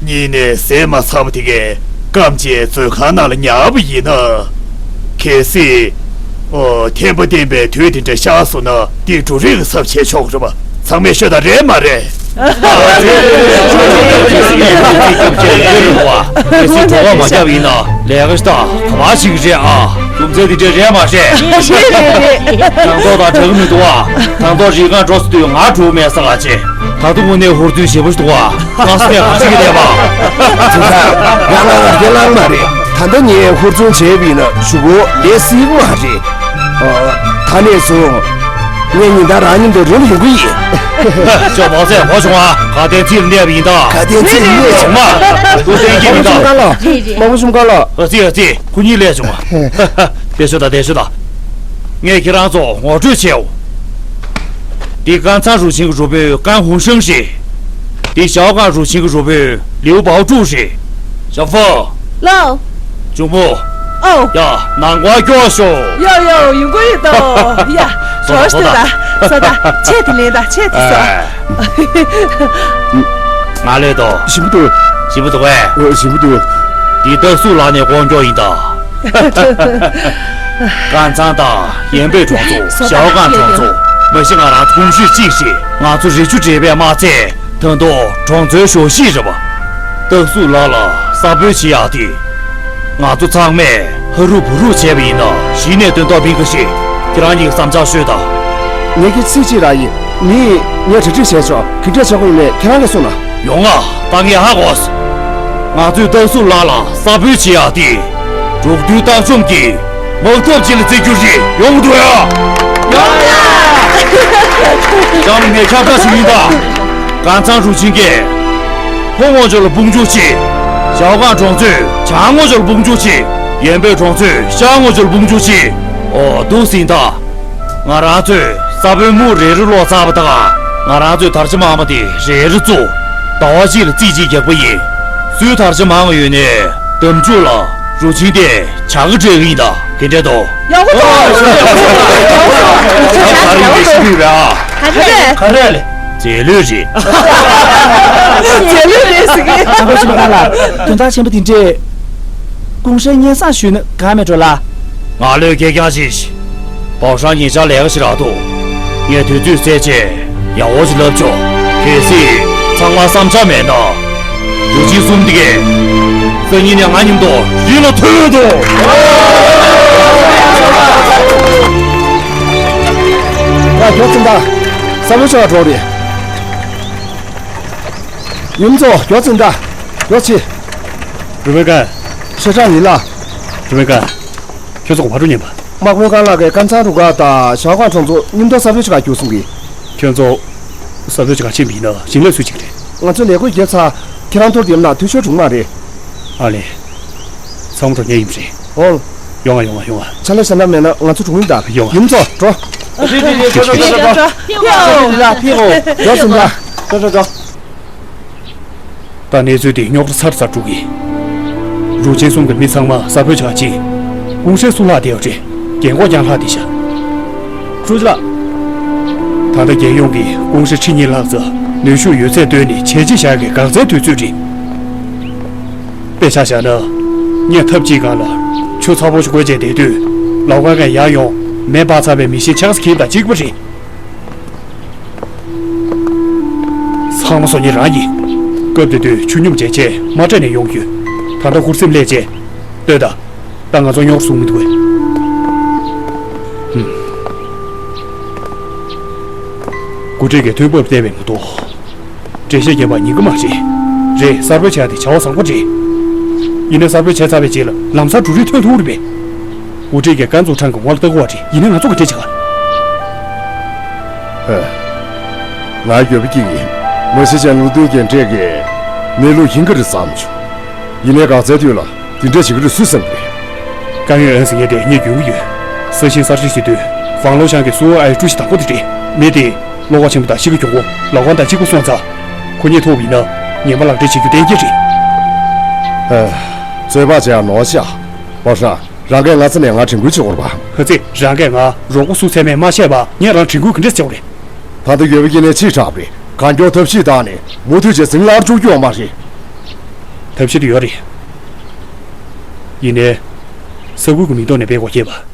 གཉིས་ནས་ཟས་མ་ཚར་བ་དེ་གས་སྐམ་བྱས་མཛོད་ཁང་ནང་ལ་ཉར་བ་ཡིན་ན། གལ་སྲིད། ཨོ། ཐན་པ་བསྟེན་པའི་དུས་དེ་འདྲ་ཤར་སོང་ན་དེ་འབྲུ་རིགས་ཀྱི་ཚབ་བྱས་ཆོག་གི་རེད་པ། ཚང་མས་ཤོད་དང་རེད་མ་རེད། ཨ། གལ་སྲིད་གྲོད་ཁོག་མ་བརྒྱབ་ཡིན་ན་ལས་ཀ་ཞིག་དང་ག་པར་ཞིག་རེད་ཨ། རྒྱུ་མཚན་འདི་འདྲ་རེད་མ་རེད། རེད་རེད་རེད། སྣང་དོག་དང་དྲག་གི་མི་འདུག་ཨ། དང་ཐོག་རི་སྒང་འགྲོ་ས་དུས་ང་གྲོགས་མེད་ས་ག་ཅེ། ད་དུང་དངོས་གནས་ཧུར་བརྩོན་ཞེ་པོ་ཞིག་འདུག་ཨ། ང་སེ་ག་ཅིག་རེད་པ། དེ་ད་ང་ང་ང་རྒྱལ་ལངས་མ་རེད། ད་ལྟ་ངས་ཧུར་བརྩོན་བྱས་པ་ཡིན་ན་གཞུག་གུ་ལས་སྲིད་མ་རེད། ཨ། ད་ནས་བཟུང་ངས་ཉིན་ལྟར་རང་མཉམ་དུ་རི་ལ་ཡོང་གི་ཡིན། ཅོ་མོ་ཚེ་གོ་བྱུང་ཨ། ག་དེ་ཚིག་གནས་པ་ཡིན་ད། ག་དེ་ཚིག་གནས་བྱུང་ཨ། ལུ་ཏན་གྱི་མི་ད། མ་གོ་བྱུང་ག་ལ། མ་གོ་བྱུང་ག་ལ། ཨ་ཙི་ཨ་ཙི། ཁོ་གཉིས་ལས་བྱུང་བ། བདེ་ཤོག་དང་བདེ་ཤོག་དང་། ངས་ཁྱེད་རང་ཚོ་ངོ་སྤྲོད་བྱེད་འོ། འདི་ཀན་ཚང་རུ་ཆིང་གི་རུ་དཔོན་ཀན་ཧུང་ཧྲེང་རེད། འདི་ཞའོ་ཀང་རུ་ཆིང་གི་རུ་དཔོན་ལིའུ་པའོ་ཀྲུའུ་རེད། ཞའོ་ཧྥང་། ལའོ། ཅུང་པོ། ཨོ། ཡ། ནང་ཁོག་སྐྱོར་ཤོག་ཡ་ཡ། ཡོང་གི་ཡོད་དོ། ཡ། སོ་ད་སོ་ད། སོ་ད། ཆེ་དེ་ལེན་ད། ཆེ་དེ་སོ། ང་ལས་དོ། ཞིམ་པོ་འདུག་ཞིམ་པོ་འདུག་གས། ཨོ། ཞིམ་པོ་འདུག་འདི་སྟག་གཟུགས་ལག་ནས་དཀོན་མཆོག་ཡིན་ད། ཀན་ཚང་དང་ཡན་པེ་གྲོང་ཚོ། ཞའོ་ཀང་གྲོང་ཚོ། མ་གཞི་ང་རང་ཚོ་ཀུང་ཧྲེ་གཅིག་རེད། ང་ཚོ་རི་ཆུ་འདྲེས་པས་མ་ཚད་ད་དུང་གྲོང་ཚོའི་ཞོ་ཤིག་རེད་པ། སྟག་གཟུགས་ལག་ལ་ས་བོན་བྱེད་ཡག་དེ། ང་ཚོ་ཚང་མས་ཧ་རུ་བུ་རུ་བྱས་པ་ཡིན་ན་གཞི་ནས་དོན་དག་མིན་ག་ཞེས་ཁྱེད་རང་གཉིས་ཀྱིས་བསམ་འཆར་ཤོད་དང་། ངས་ཀྱི་ཚིག་གཅིག་རག་ཡིན། མི་ངས་གྲ་སྒྲིག་བྱས་ཆོག་ག་འདྲས་བྱེད་དགོས་ཡིན་མེད་ཁྱེད་རང་གིས་གསུངས་ན། ཡོང་ང་། ད་ངས་ཧ་གོ་སོང་། ང་ཚོས་སྟག་གཟུགས་ལག་ལ་ས་བོན་བྱེད་ཡག་དེ། འབྲུག་རྡུལ་སྟག་ཆོམ་གྱི་དམག་འཐབ་ཅིག་ལ་བརྩི་རྒྱུ་རེད། ཡོང་གི་འདུག་ཡ། ཡོང་ཡ། ཅང་ངས་ཁྱབ་བསྒྲགས་ཞུ་ཡིན་ད། ཀན་ཚང་རུ་ཆིང་གིས་ལྷོ་ངོས་ཕྱོགས་ལ་དཔུང་འཇུག་བྱེད། ཞའོ་ཀང་གྲོང་ཚོས་བྱང་ངོས་ཕྱོགས་ལ་དཔུང་འཇུག་བྱེད། ཡན་པེ་གྲོང་ཚོས་ཤར་ངོས་ཕྱོགས་ལ་དཔུང་འཇུག་བྱེད། ཨོ། འདུག་སེ་ཡིན་ད། ང་རང་ཚོས་ས་བོན་མུ་རེ་རེ་སློག་ཚར་བ་དང་། ང་རང་ཚོས་དར་ཆ་མང་པ་དེ་རེ་རེ་བཙུགས། ཟླ་བ་གཅིག་ལ་རྩིས་གཅིག་རྒྱག་པ་ཡིན། སུའི་དར་ཆ་མང་བ་ཡོད་ནའི་འདེམས་སྤྱོད་ལ་རུ་ཆིང་དེ་བྱ་དགའ་སྤྲད་གི་ཡིན་ད། དེ་འདྲས་དོ། ཡག་པོ་འདུག་ད་རིང་གི་ཤི་ལུས་རེད་ཨ། ག་རེ། ག་རེ་ལས། རྫས་ལུད་རེད། རྫས་ལུད་རེད་ཟེར་གི། ཨ་ཁུ་ཆེན་པོ་ལགས། དོན་དག་ཆེན་པོ་དེ་འདྲས། ཀུང་ཧྲེ་སྙན་སེང་ཞུས་ན་དགའ་མེད་འགྲོ་ལ། ང་ལོས་སྐད་རྐྱང་ཞིག་པའོ་ཧྲང་ཉིན་ཞག་ལས་ཀ་ཞིག་རག་འདུག་ངས་དུས་ཚོད་བསལ་བྱས་ཡག་པོ་ཞིག་ལབ་ཆོག་གལ་སྲིད་ཚང་མ་བསམ་འཆར་མེད་ན། རུ་ཆིང་གསུམ་དེ་གས་སང་ཉིན་ནས་ང་མཉམ་དུ་རི་ལ་ཐོན་འདུག་ཡ། མགྱོགས་ཙམ་ད། ས་བོན་ཆག་འགྲོ་རེད། ཡུམ་ཚོ་མགྱོགས་ཙམ་ད། མགྱོགས་ཆེ། རུ་སྦེ་ཀ་ཤ་ཁྲག་ཡིན་ལ། རུ་སྦེ་ཀ་ཁྱོད་ཚོ་ག་པར་འགྲོ་ཉན་པ། དམག་དཔོན་ཀང་ལགས་ཀྱིས་ཀན་ཚང་རུ་ཁག་དང་ཞའོ་ཀང་གྲོང་ཚོ་མཉམ་དུ་ས་བོན་ཆག་རྒྱུག་གསུང་གི། ཁྱོད་ཚོ་ས་བོན་ཆག་ཕྱིན་པ་ཡིན་ན་ཞིང་ལས་སུས་བྱེད་ཀྱི་རེད། ང་ཚོས་ལས་བགོས་བརྒྱབ་ཚར། ཁྱེད་རང་ཐོར་བསྡད་ན་འཐུས་ཤོར་འགྲོ་གི་མ་རེད། ཨ་ལེ། ཚང་མ་འགྲོ་ཉན་ཡིན་པ་རེད། འོང་། ཡོང་ང་ཡོང་ང་ཡོང་ང་། ཆ་ལག་ཞེ་དྲག་མེད་ན་ང་ཚོ་འགྲོ་གི་ཡིན་ད། ཡོང་ང་། ཡུམ་ཚོ་འགྲོ། རེད་རེད་རེད། འགྲོ་འགྲོ་འགྲོ་འགྲོ། ཕེབས་འོང་། འགྲོ་འགྲོ་འགྲོ། ཕེབས་འོང་། འགྲོ་སོང་ད། འགྲོ་འགྲོ་འགྲོ། ད་གནས་ཚུལ་དེ་རྙོག་དྲ་ཚ་རུ་ཚ་རུ་འགྲོ་གི། རུ་ཆེན་གསུམ་གྱི་མི་ཚང་མ་ས་བོན་ཆག་ཕྱིན། ཀུང་ཧྲེ་གསུམ་ལྷག་བསྡད་ཡོད་རེད། རྒན་གོག་རྐྱང་ལྷག་བསྡད་ཤག་ཀྲུའུ་ཅི་ལགས། ད་ལྟ་རྒྱལ་ཡོངས་ཀྱི་ཀུང་ཧྲེ་ཁྲི་གཉིས་ལྷག་ཙམ་ ནུས་ཤུགས་ཡོད་ཚད་བཏོན་ནས་བྱས་རྗེས་བཞག་གི་འགག་རྩའི་དུས་ཚོད་རེད། དཔེ་ཆ་བཞག་ན། ངས་ཐབས་ཅིག་སྒང་ལ་ཆུ་ཚ་པོ་ཞིག་བསྐོལ་བྱས་བསྡད་དུས། ལོགས་ཀ་ངས་ཡར་ཡོང་མེ་སྤར་ཚར་བའི་མི་ཤེས་ཆགས་ཁྱིམ་དང་གཅིག་པ་རེད། ཚང་མ་བཟོ་མཁན་རང་ཡིན། སྐབས་དེ་དུས་ཆུ་སྙོམས་བྱས་རྗེས་མ་སྤྲད་ནས་ཡོང་རྒྱུ། ད་ལྟ་ཧུར་སེམས་སླེབས་རྗེས། ལྟོས་དང་། ད་ང་ཚོ་རྙོག་བཟུང་མི་འདུག་གས། ཧུམ། འགོ་ཁྲིད་ཀྱིས་ཐོན་འབབ་བལྟས་པས་མ་གཏོགས། འགྲེལ་བཤད་རྒྱབ་པར་ཉན་གྱི་མ་རེད། རེད། གསར་སྤེལ་བྱས་ཏེ་བྱ་བ་བཟང་པོ་རེད། ཡིན་ནའི་གསར་སྤེལ་བྱས་ཚར་བའི་རྗེས་ལ་ལམ་སང་འབྲུ་རིགས་ཐོན་ཐུབ་རེད་པས། འགོ་ཁྲིད་ཀྱིས་ཀན་ཙུའུ་ཁྲང་གི་ངོ་ལ་ལྟ་གི་བ་རེད། ཡིན་ནའི་ང་ཚོ་གི་འགྲིག་བྱེད་ག་ཧེ། ང་འགྱོད་པ་སྐྱེ་གི་ཡིན། མ་གཞི་ཅན་ལུང་སྟོན་གྱི་འབྲས་ཀྱི་གནས་ལུགས་ཡིན་གྱི་རེད་བསམ་བྱུང་། ཡིན་ནའི་འགག་རྩའི་དུས་ལ་དེ་འདྲ་བྱེད་ཀྱི་རེད་སུས་བསམ་གི་རེད། ཀན་ཡོན་ཨན་ཟེར་མཁན་དེ་ངས་འཇོན་གྱི་ཡོད། ས་ཞིང་གསར་བརྗེ་བྱེད་དུས་ཝང་ལོ་ཤང་གི་སུའོ་ཨའི་ཀྲུའུ་ཞི་དང་པོ་དེ་རེད། མི་དེ་བློ་ཁོག་ཆེན་པོ་དང་གཤིས་ཀ་གྱོང་པོ། ལག་པ་དང་གཅིག་པ་སོང་ཙང་། ཁོ་གཉིས་ཐུག་པ་ཡིན་ན་ངན་པ་ལག་འབྲེལ་བྱེད་རྒྱུ་གཏན་འཁེལ་རེད། ཨ། ཚོད་དཔག་བྱས་ཡ་ནོར་ཤག་པ་ཧྲ། རང་གིས་ང་རྩ་ནས་ང་དྲན་སྐུལ་བྱེད་དགོས་རེད་པ། ཧ་ཙི། རང་གིས་ང་རོགས་པ་སུ་ཚད་མེད་མ་བཤད་པ་ངས་རང་དྲན་སྐུལ་ག་འདྲས་བྱེད་དགོས་རེད། ད་ལྟ་ཡོད་པ་ཡིན་ནའི་ཕྱིས་དྲགས་པ་རེད། གང་མགྱོགས་ཐབས་ཤེས་བཏང་ནས་མུ་མཐུད་བྱས་ཟིང་ལ་འཇུག་རྒྱུ་ཡོད་མ་རེད། ཐབས་ཤེས་དེ་ཡོད་རེད། ཡིན་ནའི། ས་ཁུལ་གྱི་མིང་ཐོག་ནས་སྤེལ་དགོས་ཀྱི་ཡོད་པ།